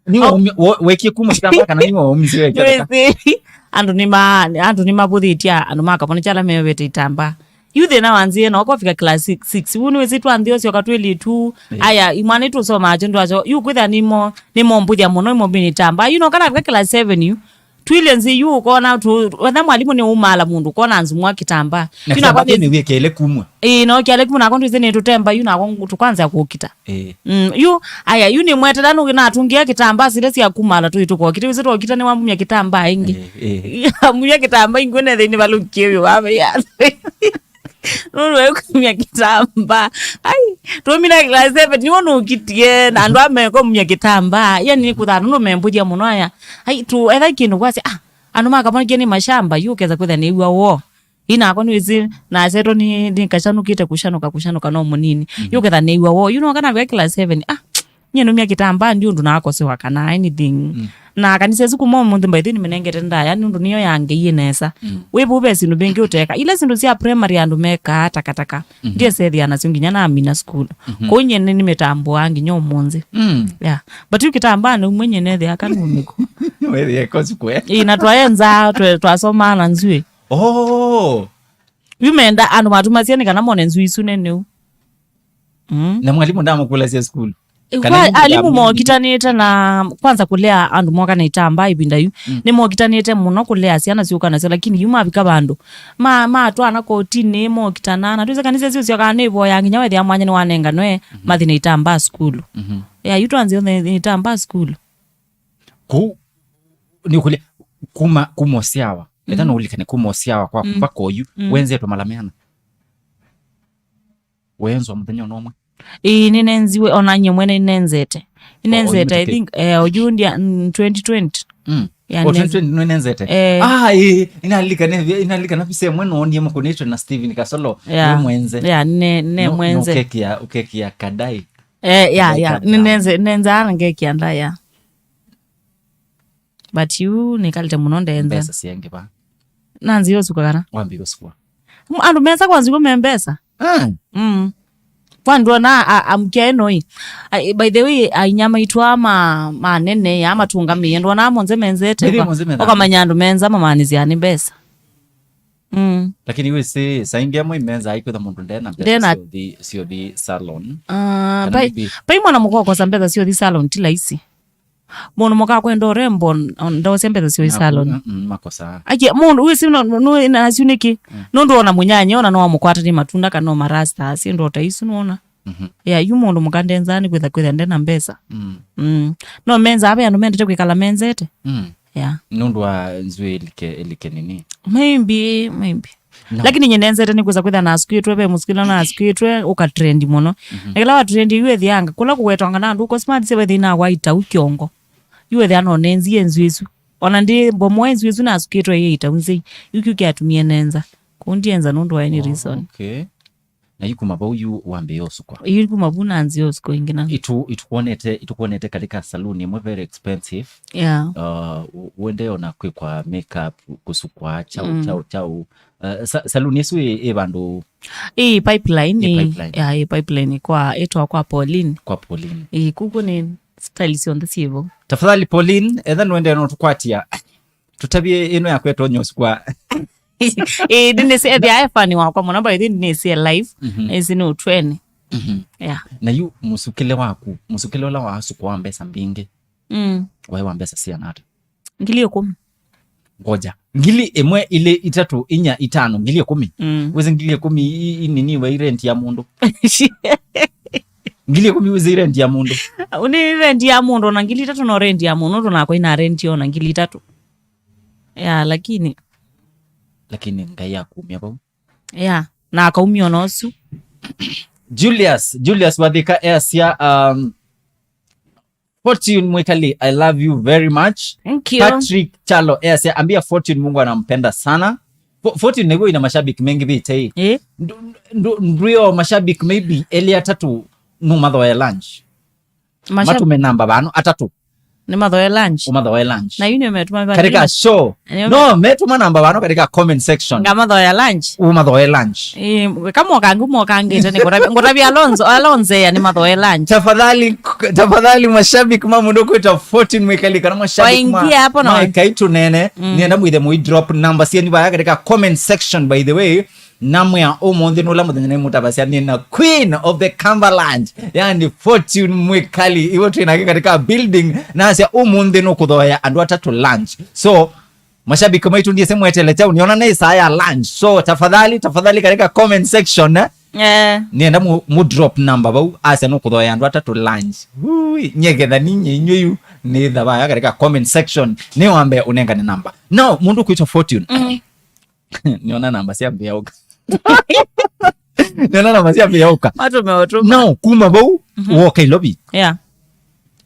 Ni, oh, waumi-, wa-, wekie kuma kitambaa kana ni waumiswe kitambaa? Nĩwĩsĩ, andũ nĩma-, andũ nĩmavũthĩtye andũ ma Kavonokya ala meovete itambaa. Yu thĩna wanzie no kofika class six, six. Yu nĩwĩsĩ twanthĩ ũsyoka twĩlĩ tu. Eh. Aya, imwana itũsomaa kyo ndwacho. Yu kwĩthĩa nĩmo, nĩmombũthya mũno, imombĩnĩ itambaa. Yu no kana fika class seven yu. Twĩlĩ nzĩ yu ũkona tu, wetha mwalimu nĩ umaala mũndũ, ũkona nzumwa kitambaa. Na yu kitambaa nakwa nĩ nĩwĩkele kumwa. Ĩĩ, no kĩale kumwa nakwa ndwĩsĩ nĩ tũtemba yu nakwa tũkwanza kũkita. Eh. Mm, yu, aya, yu nĩ mwetela nũngĩ natũngĩa kitambaa sile sya kumala tũi tũkokita. Wĩsĩ tũkokita nĩ wambumya kitambaa ĩngĩ. Eh, eh. Amumya kitambaa ĩngĩ nethĩ nĩ valũkie wĩ wame ya. Nũndũ wekumya kitambaa. Ai, tũmina class seven, nĩwo nũkitie, na andũ ameko mumya kitambaa. Yani nĩ kũthaa nũndũ membũthya mũno aya. Ai, tu, etha kĩndũ kwasya, ah, andũ ma Kavonokya nĩ mashamba, yu ũkesa kwĩthĩa nĩw'a woo. Yu nakwa nĩwĩsĩ, nasetwa nĩ, nĩ kashanũkĩte kũshanũka, kũshanũka no mũnini. Mhm. Yu ũketha nĩw'a woo. Yu no kana wĩ class seven. Ah, nyie nũmya kitambaa ndi ũndũ nakosewa kana anything. Mm. Na kanisa ĩsu kuma ũmũnthĩ by the way nĩmĩnengete ndaya nĩ ũndũ nĩyo yangei nesa. Mm. Wĩ vau ve syĩndũ mbingĩ ũteka. Ila syĩndũ sya primary andũ mekaa takataka. Mhm. Ndiesethĩa nasyo nginya namina sukulu. Mhm. Kũu nyie nĩ, nĩmĩtambũaa nginya ũmũnthĩ. Mm. Yeah. But yu kitambaa nĩ umwe nyie nethĩa kanunĩku. Wethĩa kosi kwe. Ĩ, na twaenza, twe-, twasomaa na nzui. Oh. Yu menda andũ matumasya nĩ kana mone nzui isu nene u. Mm. Na mwalimu ndamũkũlasya sukulu? Ĩ, kana kwa, nĩ alimu mũndũ mokitanĩte na kwanza kũlea andũ moka na itambaa ĩvinda yu. Mm. Nĩmokitanĩte mũno kũlea syana syũka nasyo, lakini yu mavika vandũ ma, matwana kotinĩ, mokitana, na twĩsĩ kanisa syo syokaa nĩ ivoya nginya wethĩa mwanya nĩwanenganwe, mhm, mathi na itambaa sukulu. Mhm. Ya, yu twanzĩe na itambaa sukulu. Kũu, nĩũkũlya, kuma, kuma ũsyawa. Etha, mm, no ũlikane kuma ũsyawa kwaku, mm, mpaka oyu, mm, wenzetwe mala meana? Weenzwa mũthenya ona ũmwe? Ĩĩ, nĩnenziwe, ona nyie mwene nĩnenzete. Nĩnenzete, I think, eh, oyu ndia, mm, twenty twenty. Mm. Yeah, oh, nĩnenz-, twenty twenty nĩnenzete? Eh. Ah, ĩĩ, inalikana, inalikana visa ĩmwe noonie mũkũnĩtwe na Steven Kasolo, yeah, nĩ mwenze. Yeah, ne, ne mwenze. No, no, ũkekia, ũkekia kadai. Eh, yeah, yeah. Kadai kadai. Nĩnenze, nenzaa na ngekia nda, yeah. But yu nĩkalĩte mũno ndenza. Mbesa syengi va? Nanzĩe ũsuka kana? Wambie ũsukwa. M-, andũ mesa kwa nziko me mbesa. Ah. Mm. Kwa ndona a, amkia ĩno ĩ. A, by the way, ainya maitũ aa ma, manene, ya matũngamĩe, ndona monze menzete. Maybe kwa monze menzete. Ũkamanya andũ menza mamanĩsya nĩ mbesa. Mm. Lakini wĩsĩ, saa ingĩ amwe imenza aikwĩtha mũndũ ndena mbesa. Ndena. Syothi, syothi salon. Ah, kana pai, maybe pai mwana mũka ũkosa mbesa syothi salon ti laisi. Mũndũ mũka kwenda ũrembo, n-, ndosya mbesa syothi salon. Mm, mm, makosa. Aje, mũndũ, wĩsĩ no, no, no, na asu nĩkĩ? Mm. Nũndũ ona mũnyanya, ona no amũkwata nĩ matunda kana no marasta, syĩndũ ta isu, nũona? Mhm. Yeah, yu mũndũ mũka ndenza nĩ kwĩtha, kwĩtha ndena mbesa. Mm. Mm. No menza, ave andũ mendete kwĩkala menzete. Mm. Yeah. Nũndũ wa nzw'ĩ ĩlike, ĩlike nini? Maybe, maybe. No. Lakini nyie nenzete nĩ kwĩsa kwĩtha nasukĩtwe, ve mũsukĩla nasukĩtwe, ũka trend mũno. Mhm. Na kĩla wa trend yu ĩthianga, kũla kũwetwanga na andũ, ũko smart sya wethĩ na wa itau kĩongo. Yu ĩthĩa no nenzie nzw'ĩ ĩsu. Ona ndi mbomoe nzw'ĩ ĩsu nasukĩtwe ĩ itau nzei. Yu kyu kyatumie nenza. Kũu ndienza nũndũ wa any reason. Oh, okay. Na yu kuma vau yu wambĩĩa ũsukwa? Yu kuma vu nanzia ũsukwa ĩngĩ na. Itu, itukwonete, itukwonete katika saluni ĩmwe very expensive. Yeah. Uh, u-, uendeo na kwĩkwa makeup, kũsukwa, chau, mm, chau, chau. Uh, sa-, saluni ĩsu ĩ, ĩ vandũ? Ĩ Pipeline. Ĩ Pipeline. Yeah, ĩ Pipeline kwa, ĩtwa kwa Pauline. Kwa Pauline. Ĩ, kuku nĩ style syonthe syĩvo. Tafadhali Pauline, etha nũendee no tũkwatia. Tũtavye ĩno yaku ĩtonya ũsukwa. Ĩĩ, ndinĩsĩ ethĩa e fan wakwa mũno, by the way, ndinĩsĩ e live, mhm, ĩsĩ nĩ ũtweni. Mhm. Yeah. Na yu mũsukĩle waku, mũsukĩle ũla waasukwa wa mbesa mbingĩ, mm, waĩ wa mbesa siana ata? Ngili ĩkũmi. Ngoja. Ngili ĩmwe, ilĩ, itatũ, inya, itano, ngili ĩkũmi? Mm. Wĩsĩ ngili ĩkũmi i, i, i nini wa i rent ya mũndũ? Ngili ĩkũmi wĩsĩ i rent ya mũndũ? Nĩ rent ya mũndũ, na ngili itatũ no rent ya mũndũ, tũnakwa ina rent yo na ngili itatũ. Ya, lakini. Lakini Ngai akumya vau. Ya, na akaumya ona ũsu. Julius, Julius Wathika easya, um, Fortune Mwikali, I love you very much. Thank you. Patrick Chalo easya, ambia Fortune Mungu anampenda sana. Fo-, Fortune nĩguo ina mashabiki mengi vĩtei. Eh? Ndu-, ndu-, nduyo mashabiki maybe elĩ atatũ no mathoe lunch. Mashabiki. Matume namba vano atatũ. Nĩmathoe lunch. Ũmathoe lunch. Na yu nĩmetũma vana katika show. No, metũma namba vano katika comment section. Ngamathoya lunch. Ũmathoe lunch. Ĩ, kama ũkangu mokangĩte nĩ ngũtavya ngũtavya Alonzo Alonzo ya nĩmathoe lunch. Tafadhali, tafadhali mashabiki ma mũndũ kwĩta fourteen Mwikali kana mashabiki ma waingia hapo na Mwikali tunene. Nienda mwithe mũi drop namba sieni vaya katika comment section, by the way. Namwĩa ũmũnthĩ nũla mũthenya nĩmũtavasya nĩ na Queen of the Cumberland, yani Fortune Mwikali, iwe twĩ nake katika building, nasya ũmũnthĩ nũkũthoea andũ atatũ lunch. So mashabiki maitũ ndiĩsĩ mwetele kyaũ, nĩona nĩ saa ya lunch. So tafadhali, tafadhali katika comment section eh, eh. Nienda mu, mu drop number vau, asya nũkũthoea andũ atatũ lunch. Ui, nyeketha ninye inywe yu nĩ thavaya katika comment section nĩ wambe ũnengane namba. Now mũndũ kwĩtwa Fortune mm. Nĩona namba syambĩĩa ũka. Nĩona namba syambĩĩa ũka. Watu umeotuma. No, kuma vau woka Ilovi. Yeah.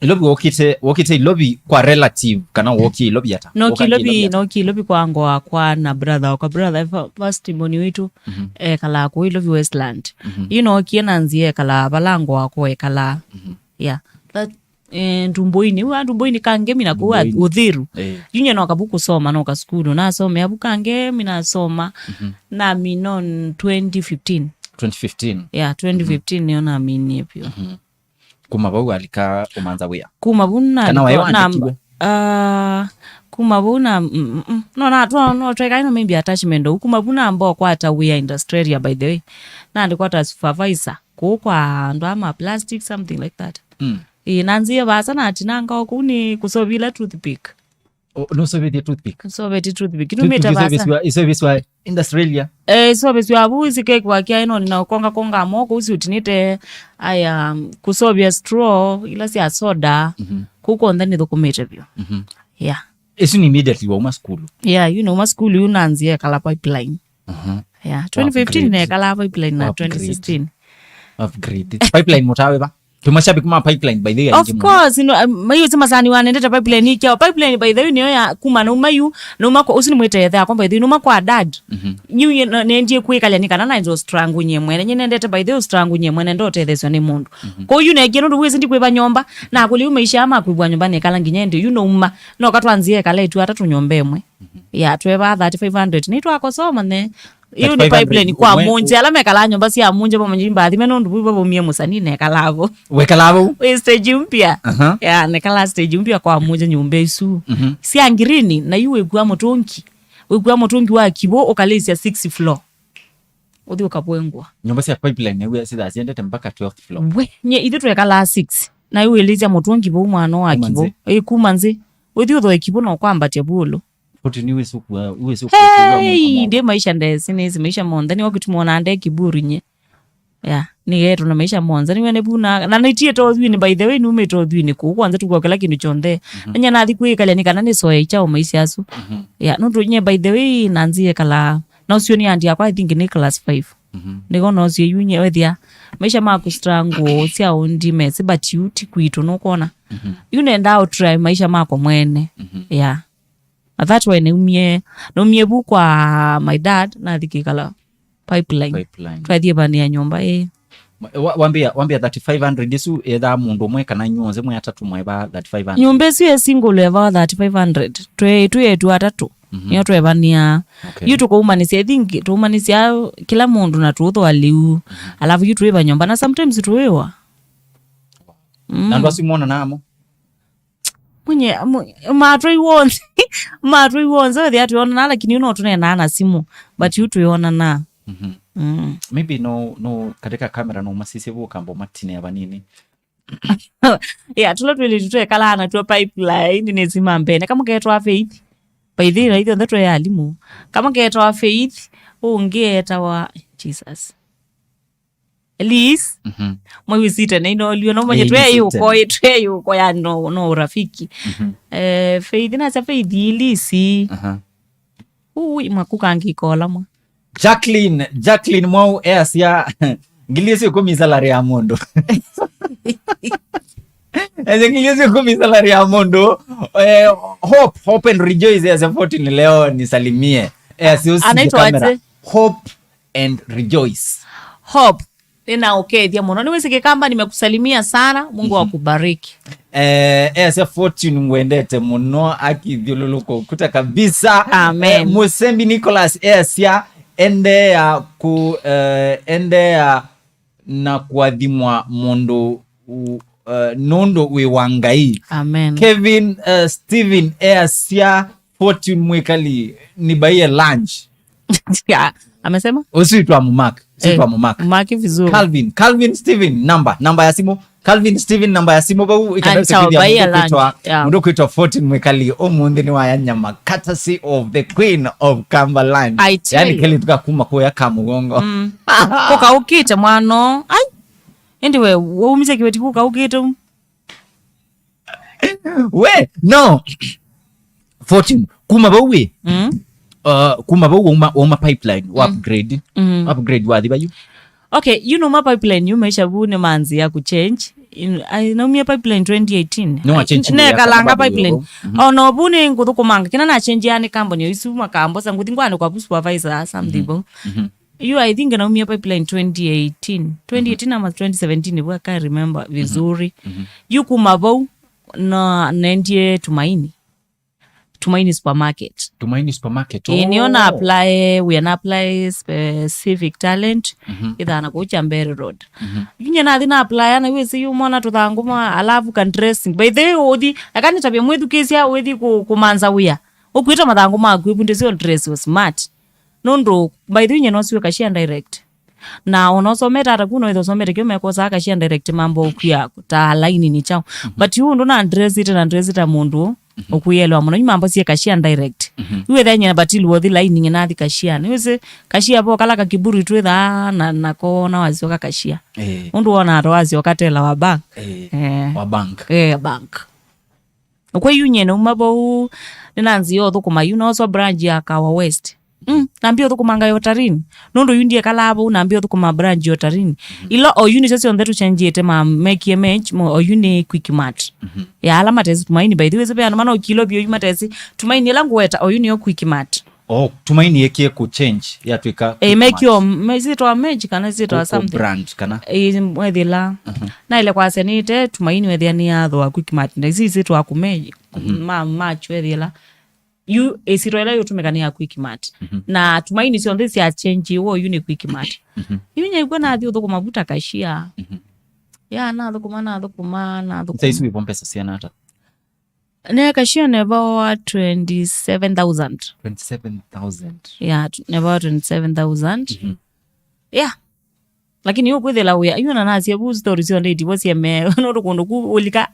Ilovi wokite, wokite Ilovi kwa relative kana wokie Ilovi ata? Noki Ilovi, noki Ilovi kwa ngo wakwa na brother wakwa, brother fa- first born witũ ekalaa kũu Ilovi Westland. Yu nokie na nzia ekalaa vala ngo wakwa ekalaa. Yeah. That eh, Ntumboini, wa Ntumboini Kangemi na kũu Ntumboini. Uthiru. Eh. Yu nye noka vu kusoma, noka sukulu. Nasomea vu Kangemi, nasoma. Na mino twenty fifteen. Twenty fifteen. Yeah, twenty fifteen nĩyo naminie vyũ. Kuma vau alika ũmanza wĩa. Kuma vu na Kana waĩ na- wandĩkiwe? Ah, kuma vu na mm, mm, mm. No na twa no tweka ino maybe attachment. Kuma vu na mbo kwata wĩa industrial, by the way. Na ndikwa ta supervisor. Kũu kwa andũ ama plastic, something like that. Mm. Ĩĩ, na nzie vasa na atinanga o kũu nĩ kũsovila toothpick. O, nũsovĩtie toothpick? Nũsovĩtie toothpick. Toothpick nũmĩte vasa. Isovĩswa, isovĩswa Australia. Eh, isovĩswa vu isikekwa kya ĩno na konga konga mo kũu si ũtinĩte aya kũsovya straw ila sya soda. Mhm. Kũu konthe nĩthũkũmĩte vyũ. Mhm. Yeah. Isu nĩ immediately wauma sukulu? Yeah, yu nauma sukulu yu nanzie kala pipeline. Mhm. Yeah, twenty fifteen nekalaa pipeline na twenty sixteen. Upgrade. Pipeline mũtawe va? Tuma shabiki ma pipeline by the way. Of course, no, um, mayu si masani wanendete pipeline ikiao. Pipeline by the way niyo ya kuma na umayu, na uma kwa usu ni mwete yakwa by the way, numa kwa dad. Mhm. Nyu ye- no- nendie kwikalia ni kana na nzo strangu nye mwene. Nye nendete by the way strangu nye mwene ndo tetheswa ni mundu. Mhm. Kwa yu nekie ndu wezi ndi kwiva nyomba, na kuli maisha ama kwibwa nyomba ne kala nginya ndi yu no uma. No katwanzie kala itu atatu nyomba imwe. Ya tweva thirty-five hundred nĩ twakosoma ne. Yu nĩ pipeline kwa munje ala mekala nyumba sya munje vamwe nyumba athime nundu vu vavumie musani nekala vo. Wekala vo? Wĩ stage mpya. Aha. Ya nekala stage mpya kwa munje nyumba isu. Mhm. Sya ngirini na yu wĩkua mutungi. Wĩkua mutungi wa kivu ukalĩsya six floor. Uthi ukavwengwa. Nyumba sya pipeline nĩw'o sithaa siendete mpaka twelfth floor. We, nye ithu twekala six. Na yu wĩlĩsya mutungi vau mwana wa kivu. Kuma nzi. Ĩ kuma nzi. Uthi uthoe kivu na ukwambatia vulu. Kuti ni wisi kwa wisi kwa. Hey, ndi maisha ndesi nisi maisha monthe ni wakati mwana nde kiburi nye. Ya, ni yetu na maisha monthe ni wene buna na nitie to thwini, by the way numite thwini ku kwanza tukwa kila kindu chonthe. Mhm. Nya nathi kwikalia ni kana ni soe chao maisha asu. Mhm. Ya, no tu nye by the way na nzie kala na usio ni andi akwa I think ni class five. Mhm. Niko no sio yu nye wethia maisha maku strangu sia undi mesi but yu ti kwitu no kona. Mhm. Yu nenda utry maisha mako mwene. Mhm. Ya. Na that way naumie naumie vu kwa my dad nathi kikala pipeline. Pipeline. Twathie vania nyumba ĩ. Ma- wa- wambia wambia thirty-five hundred isu ethaa mundu umwe kana inyw'onthe mwe atatu mweva thirty-five hundred? Nyumba isu ye single eva thirty-five hundred. Twe twe etu atatu. Mhm. Nio twevania. Okay. Yu tukaumanisya I think tuumanisya kila mundu na tuuthoa liu. Mhm. Alafu yu twiva nyumba na sometimes tuiwa. Mm. Na andu asu mona namo? Munye mu- matwei wonthe matwei wonthe wethia twionanaa lakini yu no tuneenaa na simu but yu twionanaa. Mhm. Mm. Maybe no no katika kamera no masisye vukambo matinea vanini. Yeah, tula twili twekalaa na twa pipeline ni sima mbene kama ketwa Faith. By the way ithonthe twe alimu kama ketwa Faith ungi etawa Jesus. Liz. Mhm. Mwe wisite na ino liu no mwenye. Eh, twe wisite. Yuko twe yuko ya no no urafiki. Mhm. Eh, Faith na sa Faith Liz. Aha. Ui makuka ngikola mwa. Jacqueline, Jacqueline Mwau easya ngili icio ikũmi salary ya mũndũ. Ese ngili icio ikũmi salary ya mũndũ. Eh, hope, hope and rejoice as a fourteen leo nisalimie. Easya usi anaitwa kamera. Aje? Hope and rejoice. Hope. nĩnaũkethya mũno. Nĩwĩsĩ Kĩkamba, nimekusalimia sana, Mungu akubariki. Eh, easya Fortune ngwendete mũno, akithyũlũlũka ũkuta kabisa. Amen. Eh, Mũsembi Nicholas easya, endeea ku, eh, endeea na kũathimwa mũndũ u, eh, nũndũ wĩ wa Ngai. Amen. Kevin, eh, Steven easya, Fortune Mwikali, nibaie lunch. Ya, amesema? Ũsu itwa mũmak. Ũsu itwa mũmak. Maki vizuri. Calvin, Calvin Steven, namba, namba ya simu. Calvin Steven, namba ya simu vau, ikenda nitawabaia kwĩtwa, lunch. Yeah. Mũndũ kwĩtwa Fortune Mwikali, ũmũnthĩ nĩ waya nyama, courtesy of the queen of Kamba lunch. I tell you. Yani, keli tukakuma kuya ka mũgongo. Mm. Kũkaũkĩte mwano. Ai. Ĩndĩ we, waumisye kĩveti kũkaũkĩte. We, no. Fortune, kuma vau ĩ. Mm. Uh, kuma vau wauma, wauma pipeline, wa upgrade. Mm. Upgrade wathi vayu. Okay, you know, ma pipeline, you maisha vu nĩ manzi ya kuchange. In, I, naumia pipeline twenty eighteen. No, I change nekalanga pipeline. Mm-hmm. Ono vu nĩ ngũthũkũmanga. Kĩna na change yani company isu makambosa ngũthi ngwanĩkwa vu supervisor something. Mm-hmm. Yu, I think naumia pipeline twenty eighteen. Twenty eighteen ama twenty seventeen, if I can't remember vizuri. Mhm. Yu kuma vau, na nendie Tumaini. Tumaini Supermarket. Tumaini Supermarket. Ĩĩ, nĩyo na apply, we na apply specific talent, mhm, ĩthana kũu Chambere Road. Mhm. Yu nye nathi na apply, na wĩsĩ yu mwana tũthangũ ma, alafu ka dressing. By the way, ũthi, aka nĩtavye mwĩthukĩsya, wĩthi kũ-, kũmanza wĩa. Ũkwĩta mathangũ maku, ĩvundĩsyo dress smart. Nũndũ, by the way, nye nosiwe cashier direct. Na ona ũsomete ata ku, no ĩtha ũsomete kĩu mekosaa cashier direct mambo ũkwia ta laini nĩ chao. Mhm. But yu ũndũ na dressite na dressita mũndũ, mhm, ũkwĩelewa mũno. Yu mambo sie cashier direct. Mhm. Yu ĩtha nye but ĩlu wothi laini nye nathi cashier. Nĩ wĩsĩ cashier vo kala kakiburi twĩthaa na, na kona wasyoka cashier. Eh. Ũndũ wona ata wasyoka teller wa bank. Eh. Eh. Wa bank. Eh, bank. Kwa yu nye nauma vau, nĩnanzia ũthũkũma yu, nooswa branch ya Kawa West. Mm, nambia ũthũkũmanga Otarini. Nũndũ yu ndiekalaa vau, nambia ũthũkũma branch ya Otarini. Mhm. Ila oyu nĩsyo syonthe tũchenjĩte ma mekie merge, mo, oyu nĩ Quickmart. Mhm. Ya ala matesi Tumaini, by the way, sebe andũ mana ũkilo vyo yu matesi Tumaini ĩla ngũweta, oyu nĩyo Quickmart. Oh, Tumaini ĩkie kũ change, yatwĩka Quickmart. Eh, mekio, me-, syĩtwa merge kana syĩtwa something. Brand kana? Eh, mwethĩla. Mhm. Naile kwasya nĩte Tumaini wethĩa nĩ yathwa Quickmart. Na isi syĩtwa kũ merge, mhm, ma-, merge wethĩla. Yu, eh, syĩtwa ĩla yũtũmĩka nĩ ya Quickmart. Mhm. Na Tumaini syonthe sya change wo yu nĩ Quickmart. Mhm. Yu nyaigua nathi ũthũkũma vu ta cashier. Mhm. Ya, nathũkũma, nathũkũma, nathũkũma. Saizi wĩvo mbesa siana ata? Ne cashier nevawa twenty-seven thousand. Twenty-seven thousand. Yeah, t-, nevawa twenty-seven thousand. Mhm. Yeah. Lakini ũkwĩthĩla wĩa, yu na nasya vu story syonthe itivo syemee. Nũndũ kũndũ ku ũlika,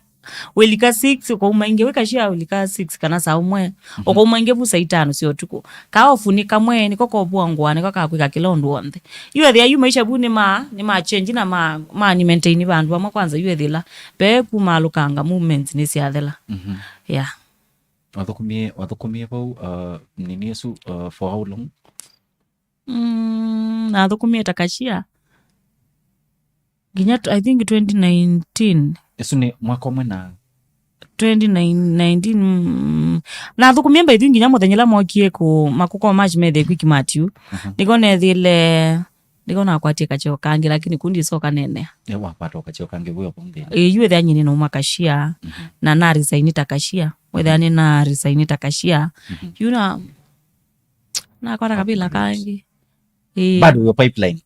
ũlika six, ũkauma ingĩ wĩ cashier ũlika six kana saa ũmwe. Mhm. Ũkauma ingĩ vu saa itano sya ũtukũ. Kaofu nĩ kamwe, nĩko kovua ngũa, nĩko kakwĩka kĩla ũndũ w'onthe. Yu ethĩa yu maisha vu nĩ ma, nĩ ma change na ma, ma ni maintain vandũ vamwe kwanza yu ethĩla. Ve kumaalũkanga movements nĩsyathela. Mhm. Yeah. Wathũkũmie, wathũkũmie vau, uh, nini ĩsu, uh, for how long? Mm, nathũkũmie ta cashier. Nginya t-, I think twenty nineteen. Ĩsu nĩ mwaka ũmwe na twenty nineteen, mm, nathũkũmie by the way nginya mũthenya ũla mokie kũ-, makũkũ match methĩe Quickmart yu. Mhm. Nĩko nethĩle, nĩko nakwatie kacheo kangĩ, lakini kundi isoka nene. Nĩ wakwata kacheo kangĩ wĩ opo nthĩnĩ. Ĩ, yu ethĩa nyini nauma cashier, mhm, na na resign ta cashier. Wethĩa nĩ na resign ta cashier. Mhm. Yu na, nakwata kavĩla kangĩ. Ĩ. Bado wĩ pipeline.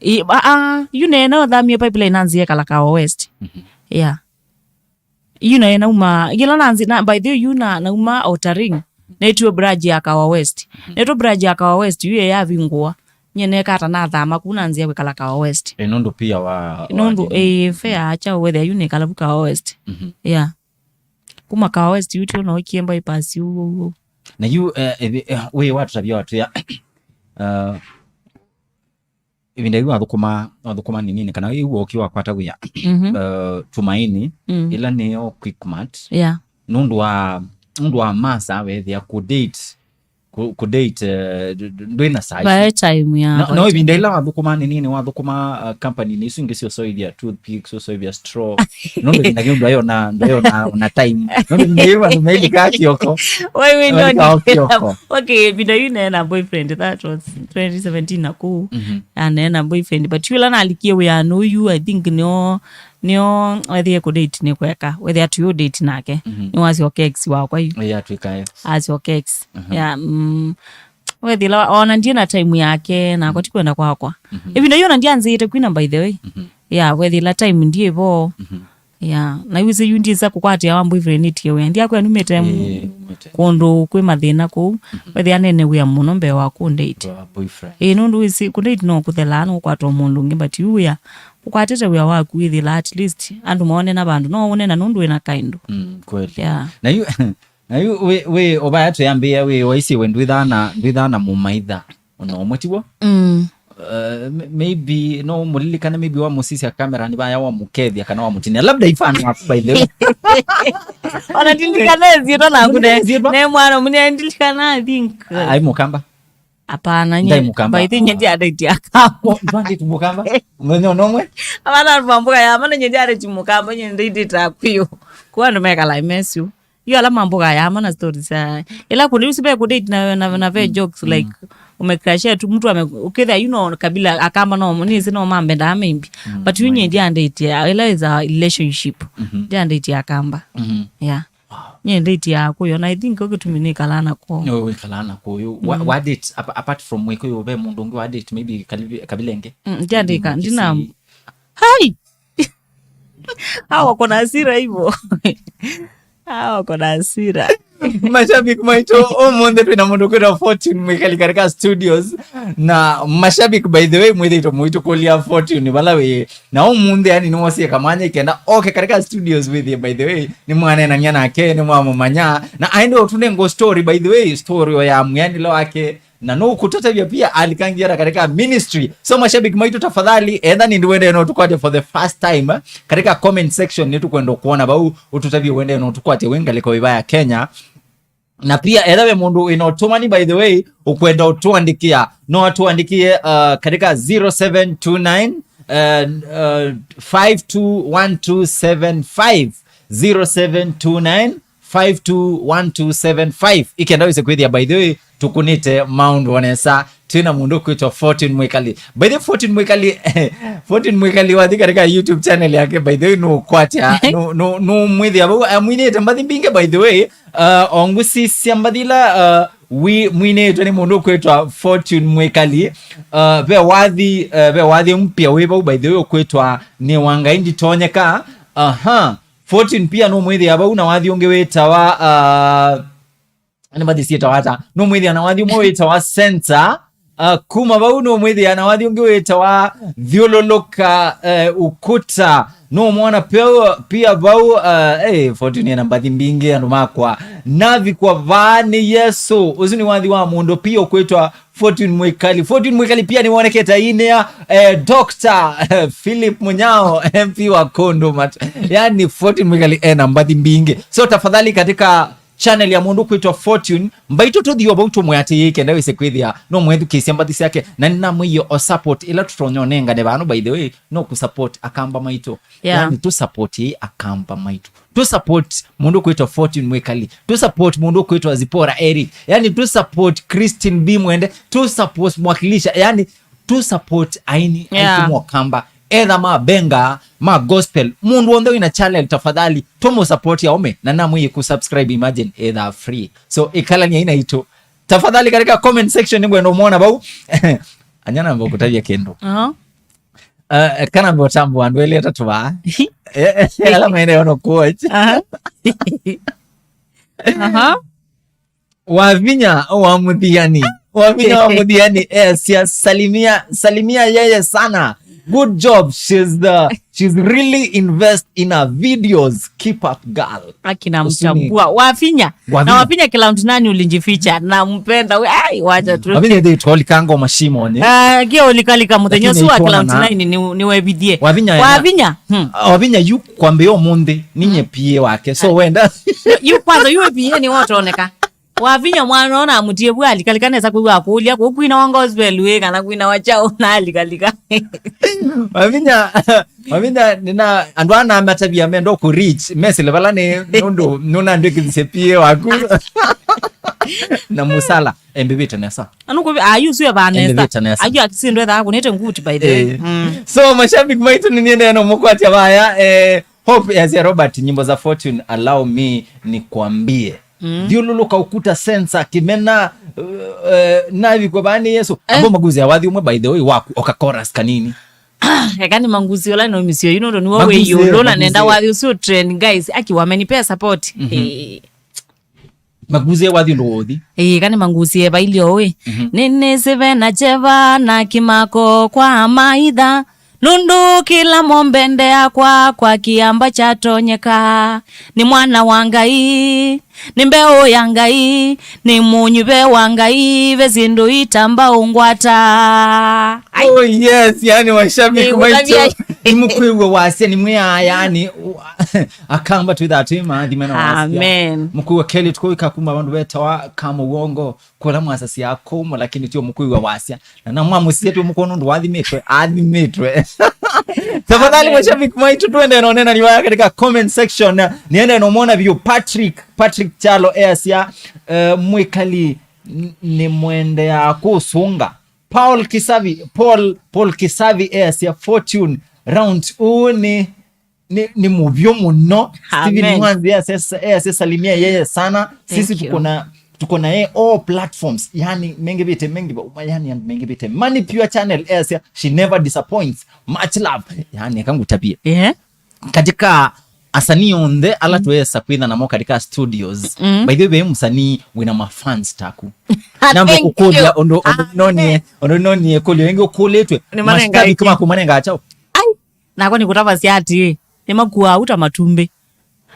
Ĩ, a, a, yu nene ũthamie pipeline nanzie Kalakawa West. Mhm. Yeah. Yu naĩ nauma, kĩla nanzi, na, by the way, yu na, nauma Outer Ring, naitwe branch ya Kawa West. Mhm. Naitwe branch ya Kawa West, yu yavingũa. Nye nekata nathama ku nanzia kwĩkala Kawa West. Ĩ, nũndũ pia wa, wa nũndũ, nini? Ĩ, fare acha wethĩa yu nĩkala vu Kawa West. Mhm. Yeah. Kuma Kawa West, yu tio no kiemba bypass yu, yu, yu. Na yu, eh, eh, eh, wĩ watũtavya watwĩa, uh, ĩvinda yĩu wathũkũma, wathũkũma nini, kana yĩu woki wakwata wĩa, mhm, uh, Tumaini, mm, ĩla nĩyo Quickmart, yeah, nũndũ wa, nũndũ wa masa wethĩa kũ date, Ku, ku date, eh, ndwĩ na saa isu. By time ya No, no, ĩvinda ĩla wathũkũma nĩ nini, wathũkũma uh, company nĩ isu ingĩ siosoithia toothpicks, siosoithia straw. No ĩvinda kĩu ndwayona, ndwayona na time. No ĩvinda ĩla andũ mailikaa kĩoko. Wewe Mailikaa ndio kĩoko. Okay, video you neena boyfriend, that was twenty seventeen na kuu. Mhm. Aneena boyfriend, but yula nalikie wĩa nuyu, I think nio nio wethie ku date ni kweka. Wethia tu date nake. Mhm. Ni wasyoka ex wakwa yu. Yeah, twikae. Asyoka ex. Yeah, mm, wethila ona ndie na time yake na kwati kwenda kwakwa. Even you na ndie anzite kwina, by the way. Yeah, wethila time ndie vo. Yeah, na yuze yu ndisa kukwatia wa boyfriend nitie wĩa. Ndia kwa numite Eh, mete. Kundu kwi mathina kuu. Wethia nene wĩa muno mbee wa ku date. Wa boyfriend. Ĩĩ, nũndũ wĩsĩ ku date no kũthelaa, no ũkwatwa mũndũ ũngĩ, but yu wĩa ũkwatĩte wĩa waku wĩthĩla at least andũ mone na vandũ no ũne na nũndũ wĩna kaindũ. Mm, kweli. Yeah. Na yu, na yu wĩ, wĩ, ũvaya twĩambĩĩa wĩ waisye we ndwĩthaa na, ndwĩthaa na mũmaitha ona ũmwe, tiw'o? Mm. Uh, m- maybe no mũlilikane, maybe wamũsisya kamera nĩ vaya wamũkethya kana wamũtinia, labda ifan waku, by the way. Ona ndilikana ĩsyĩtwa naku ne Ĩsyĩtwa? Ne mwana mũnene ndilikana, I think. Ai mũkamba. Apana, Ndai Mũkamba. By the way, ndiandaitia Akamba. Oh, ndwandĩ tu mũkamba. Mũthenya ũmwe. Apana, mambuka ya mana nyendare ti Mũkamba, nyendaitia Akũyũ. Kwa ndo mekala imesu. Yu ala mambuka ya mana stories ya. Ila kundi usibe ku date na na, na ve jokes like umecrashia tu mtu ame ukitha, you know, kabila Akamba no nisi no mambenda maybe. But yu nye ndiandaitia, ila is a relationship. Ndiandaitia Akamba. Mhm. Yeah. Nye ndaitia Akũyũ na I think ũkĩtumi nĩ kalana ko. No, wĩkalaa na Kũyũ. Wa, wa date, apa- apart from Wĩkũyũ, ve mũndũ ũngĩ wa date, maybe kali- kabila ĩngĩ? Mm, ndiandika, ndina. Hai. Hawa wako na hasira hivyo. Hawa wako na hasira. Mashabiki maitũ, ũmũnthĩ twĩna mũndũ kwĩtwa Fortune Mwikali katika studios. Na mashabiki, by the way, mwĩthĩtwe mũitũkũlya Fortune vala wĩ. Na ũmũnthĩ yani nĩwosie kamwanya ikenda oke katika studios with you, by the way. Nĩmwaneenania nake, nĩmwamũmanya. Na aende ũtũnengo story, by the way, story ya mwĩanĩlo wake. Na no kũtatavya pia alikangia katika ministry. So mashabiki maitũ, tafadhali, etha nĩ ndĩ wende no tũkwate for the first time, eh, katika comment section nĩtũkwenda kuona vau, ũtũtavye wende no tũkwate wĩ ngalĩko ĩva ya Kenya. Na pia etha ve mũndũ wĩna ũtũmani, by the way, ũkwenda ũtũandĩkĩa, no atũandĩkĩe, uh, katika zero seven two nine, uh, uh, five two one two seven five. Zero seven two nine five two one two seven five. Ikenda wĩse kwĩthĩa, by the way, tũkũnĩte maũndũ o nesa. Twĩna mũndũ kwĩtwa Fortune Mwikali. By the way, Fortune Mwikali, Fortune Mwikali wathi katika YouTube channel yake, by the way, nũkwatya, nũ- nũ- nũmwĩthĩa vau amwinĩte mbathi mbingĩ, by the way. Uh, ongusisya mbathi ila, uh, wi- mwinĩtwe nĩ mũndũ kwĩtwa Fortune Mwikali. Uh, ve wathi, uh, ve wathi mpya wĩ vau, by the way, ũkwĩtwa Nĩ wa Ngai Nditonyeka. Aha. Fortune pia nũmwĩthĩa vau na wathi ũngĩ wĩtawa, uh, nĩ mbathi syĩtawa ata? Nũmwĩthĩa na wathi ũmwe wĩtawa Center. Uh, kuma vau nũmwĩthĩa na wathi ũngĩ wĩtawa Thiũlũlũka, uh, Ukuta. Nũmwona pia, pia vau, uh, hey, Fortune ena mbathi mbingĩ, andũ makwa. Navikwa vaa nĩ Yesu. Ũsu nĩ wathi wa mũndũ pia ũkwĩtwa Fortune Mwikali. Fortune Mwikali pia nĩwonekete inĩa, eh, Doctor Philip Munyao, M P wa Kũndũ Mat-, yani Fortune Mwikali ena mbathi mbingĩ. So tafadhali, katika channel ya mũndũ kwĩtwa Fortune, mbaitũ tũthiwa vau tũmwe atĩĩ, kenda wĩse kwĩthĩa no mwethukĩĩsya mbathi syake, na nĩnamwĩie o support ĩla tũtonya ũnengane vano, by the way, no kũsupport Akamba maitũ. Yeah. Yani tũsupport ĩ Akamba maitũ. Tũ support mũndũ kwĩtwa Fortune Mwikali. Tũ support mũndũ kwĩtwa Zipporah Eric. Yani tũ support Christine B Mwende. Tũ support Mwakilisha. Yani tũ support aini, Yeah. aitũ ma Ũkamba. Etha ma benga, ma gospel. Mũndũ wonthe wĩna channel, tafadhali tũmũ support ya ũme. Na namwĩie kũ subscribe, imagine, etha free. So ĩkalania ina itũ. Tafadhali, katika comment section nĩngwenda ũmwona vau. Anyana mbo kũtavya kĩndũ. Uh-huh. Uh, kana mbe ũtambo andũ elĩ atatũ vaa. Eh, eh, ala maende ono kuoch. Aha. Aha. Wavinya wa Muthiani. Wavinya wa Muthiani. Eh, sia salimia, salimia yeye sana. Good job. She's the, she's really invest in her videos. Keep up, girl. Akina Mtambua. Wavinya. Wavinya. Na Wavinya kila mtu nani ulinjificha. Na mpenda. We, ai, wacha tu. Wavinya they toli kango mashimo ni. Ah, kia ulikalika muthenya. Lakini usu wa ituona cloud nine ni, ni webithie. Wavinya ya. Wavinya. Hmm. Ah, Wavinya yu kwambe yo munthi. Ninye P A wake. So wenda. Yu kwanza yu P A ni wotoneka. Wavinya mwana ona amutie vua alikalika nesa kwĩw'a akũlya kũu kwina wa gospel wĩ kana kwina wa chao na alikalika. Mavinya, mavinya nina andũ ana matavia mendo ku reach mesile vala ni nundu nuna ndikithisye pie waku. Na musala embivite nesa. Anu kuvi ayu sio va nesa. Embivite nesa. Ayu akisindwe tha kunete nguti by the way. Eh. Mm. So mashabiki maitu ni niende no mukwatia vaya eh Hope ya Robert, nyimbo za Fortune, allow me nikwambie. Mm. Thiũlũlũka ukuta sensa kĩmena uh, uh, navikwa vani Yesu. Eh. Abo maguzi ya wathi umwe by the way waku oka chorus kanini. Eka ni manguzi ola no misio you know ni wewe yolo na nenda wathi ucio trend guys akiwa amenipea support. Mm -hmm. Eh. Maguzi ya wathi ndo wothi. Ĩĩ, kana mangusie vailyo we. Mm -hmm. Nĩnĩsĩ ve na Jeva na kĩmako kwa maitha. Nũndũ kĩla mombe ndeakwa kwa kĩamba kyatonyeka, nĩ mwana wa Ngai, nĩ mbeũ ya Ngai, nĩ mũnyuve wa Ngai, ve syĩndũ itamba ũngwata. Ai. Oh yes, yani mashabiki maitũ. Nĩmũkwĩw'a wasya nĩmwĩaa yani akamba twĩthaa twĩ maathime na wasya. Amen. Mũkwĩw'a kelĩ tukũwĩka kuma vandũ vetawa kama uongo. Kũla mwasasya kũmũ lakini tio mũkwĩw'a wasya. Na na mwamũsisya tio mũkwona ũndũ wathimitwe athimitwe. Tafadhali mashabiki maitũ tuende na nena liwaya katika comment section. Niende na muona view Patrick Patrick Chalo easya uh, mwikali ni mwende ya kusunga. Paul Kisavi Paul Paul Kisavi easya Fortune round uni ni, ni mũvyũ mũno. Steven Mwanzi easya salimia yeye sana. Sisi tuko na tuko na yeye all platforms yani mengi vite mengi va yani and mengi vite Money Pure Channel easya she never disappoints, much love yani kangutapie. Yeah. Katika asanii onthe ala tuweza kwitha namo katika studios. Mm. By the way msanii wina mafans taku. Namba kukulia ondo ondo nonie ondo nonie kulio wengi ukulitwe. Mashabiki maku manenga chao. Ai. Nakwa nĩkũtavasya atĩĩ, nĩmakuaa ũta matumbĩ.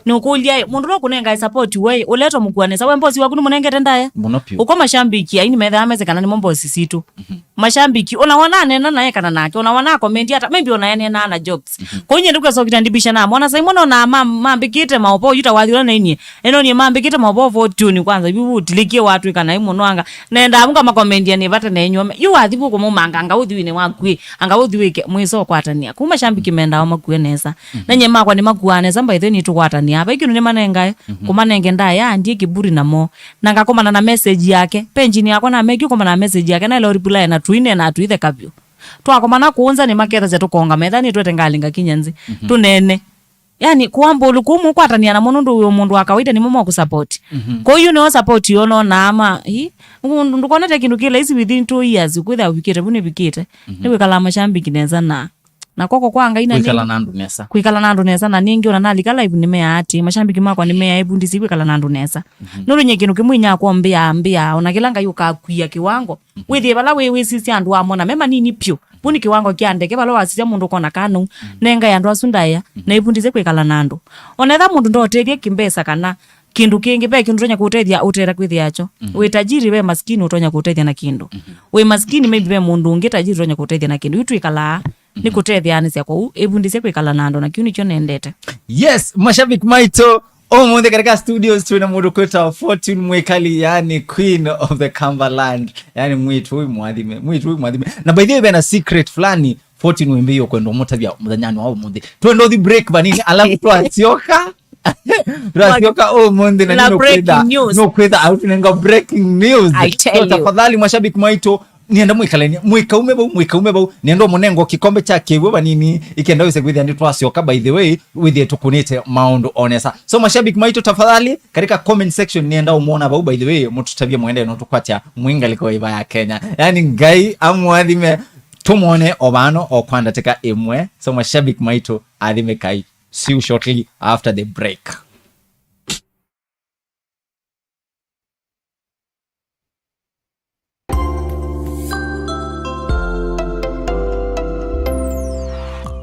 Nĩũkũlya ĩ, mũndũ ũla ũkũnengae support we ĩ, ũletwa mũkua nesa, we mbosi waku nĩmũnengete ndaĩa? Mũno piũ. Ũko mashambiki, aini methaa mese kana nĩmo mbosi sitũ. Mhm. Mashambiki, ona wananeena naye kana nake, ona wanakomendi ata, maybe ona eneenaa na jokes. Mhm. Kwoou nyie ndĩkwesokita ndibisha namo, ona Simon ona ma-, mambĩkĩte maũvoo, yu ta wathi ũla nainie, eno nie mambĩkĩte maũvoo Fortune kwanza, yu ũtilĩkie watwĩka naĩ mũno anga, nendaa mũka makomendia nĩ vata nenyu ome, yu wathi vũkũmũmanga, anga ũthi wĩne waku ĩ, anga ũthi wĩke mwĩsa ũkwatania. Kuma shambiki mendaa makue nesa. Mhm. Na nye makwa nĩ makuaa nesa, by the way nĩtũkwatania. Vai kĩndũ nĩmanengae, mhm, kũmanenge ndaĩa, andie kĩburi namo. Na ngakomana na message yake. Penjini yakwa nameki ũkomana na message yake, naĩla reply na tuine na tuitheka vyũ. Twakomana kũũ nza nĩmakethasya tũkonga metha nĩtwete ngalĩ ngakinya nzĩ. Mhm. Tũnene. Yani, kũambũlũ kũu mũkwatania namo nũndũ wĩ mũndũ wa kawaida nĩmo mokũsupport. Mhm. Kwoou nĩo support yononaa ma, hi, ndũkonete kĩndũ kĩ laisi within two years, kwĩthĩa ũvikĩte vu nĩvikĩte. Mhm. Nĩwĩkalaa mashambiki nesa na, na kwoko kwa Ngai na kwĩkala nĩ-, na andũ nesa. Kwĩkala na andũ nesa, na ningĩ ona nalika live nĩmeaa atĩ, mashambiki makwa nĩmeaa ĩvundĩsye kwĩkala na andũ nesa. Mhm. Nũndũ nye kĩndũ kĩmwe inyakwa mbĩaa, mbĩaa, ona kĩla Ngai ũkakwia kĩwango, mhm, wĩthĩe vala wĩ wĩsisya andũ amona me manini pyũ. Vu nĩ kĩwango kya ndeke vala wasisya mũndũ ũkona kana ũu. Mm. Nengae andũ asu ndaĩa, mm, na ĩvundĩsye kwĩkala na andũ. Ona etha mũndũ ndootethya kĩmbesa kana kĩndũ kĩngĩ, ve kĩndũ ũtonya kũũtethya ũteela kwĩthĩa kyo. Mm. Wĩ tajiri, ve maskini ũtonya kũũtethya na kĩndũ. Mm-hmm. Wĩ maskini, maybe ve mũndũ ũngĩ tajiri ũtonya kũũtethya na kĩndũ. Yu twĩkalaa, mm-hmm, nĩ kũtetheanĩsya. Kwoou ĩvundĩsye kwĩkala na andũ, na kĩu nĩkyo nendete. Yes, mashabiki maitũ, ũmũnthĩ katika studios twĩna mũndũ kwĩtawa Fortune Mwikali, yani queen of the Cumberland. Yani mwĩĩtu ũyũ mwathime, mwĩĩtu ũyũ mwathime. Na by the way, vena secret fulani, Fortune wĩmbĩie ũkwenda ũmũtavya mũthenyanĩ wa ũmũnthĩ. Twenda ũthi break vanini, alafu twasyoka. Twasyoka ũmũnthĩ na nĩ breaking news. Nũkwĩtha, au tunenga breaking news. I tell you. So, tafadhali mashabiki maitũ, nienda mwĩkalenie, mwĩkaume vau, mwĩkaume vau, nienda ũmũnengo kĩkombe kya kĩw'ũ vanini, ikenda wĩse kwĩthĩa nĩ twasyoka, by the way, wĩthĩe tũkũnĩte maũndũ o nesa. So, mashabiki maitũ, tafadhali, katika comment section, nienda ũmwona vau, by the way, mũtũtavye mwende no tũkwatya mwĩ ngalĩko ĩva ya Kenya. Yani, Ngai amwathime, tũmwone o vano o kwa ndatĩka ĩmwe. So, mashabiki maitũ, athimĩkai. See you shortly after the break.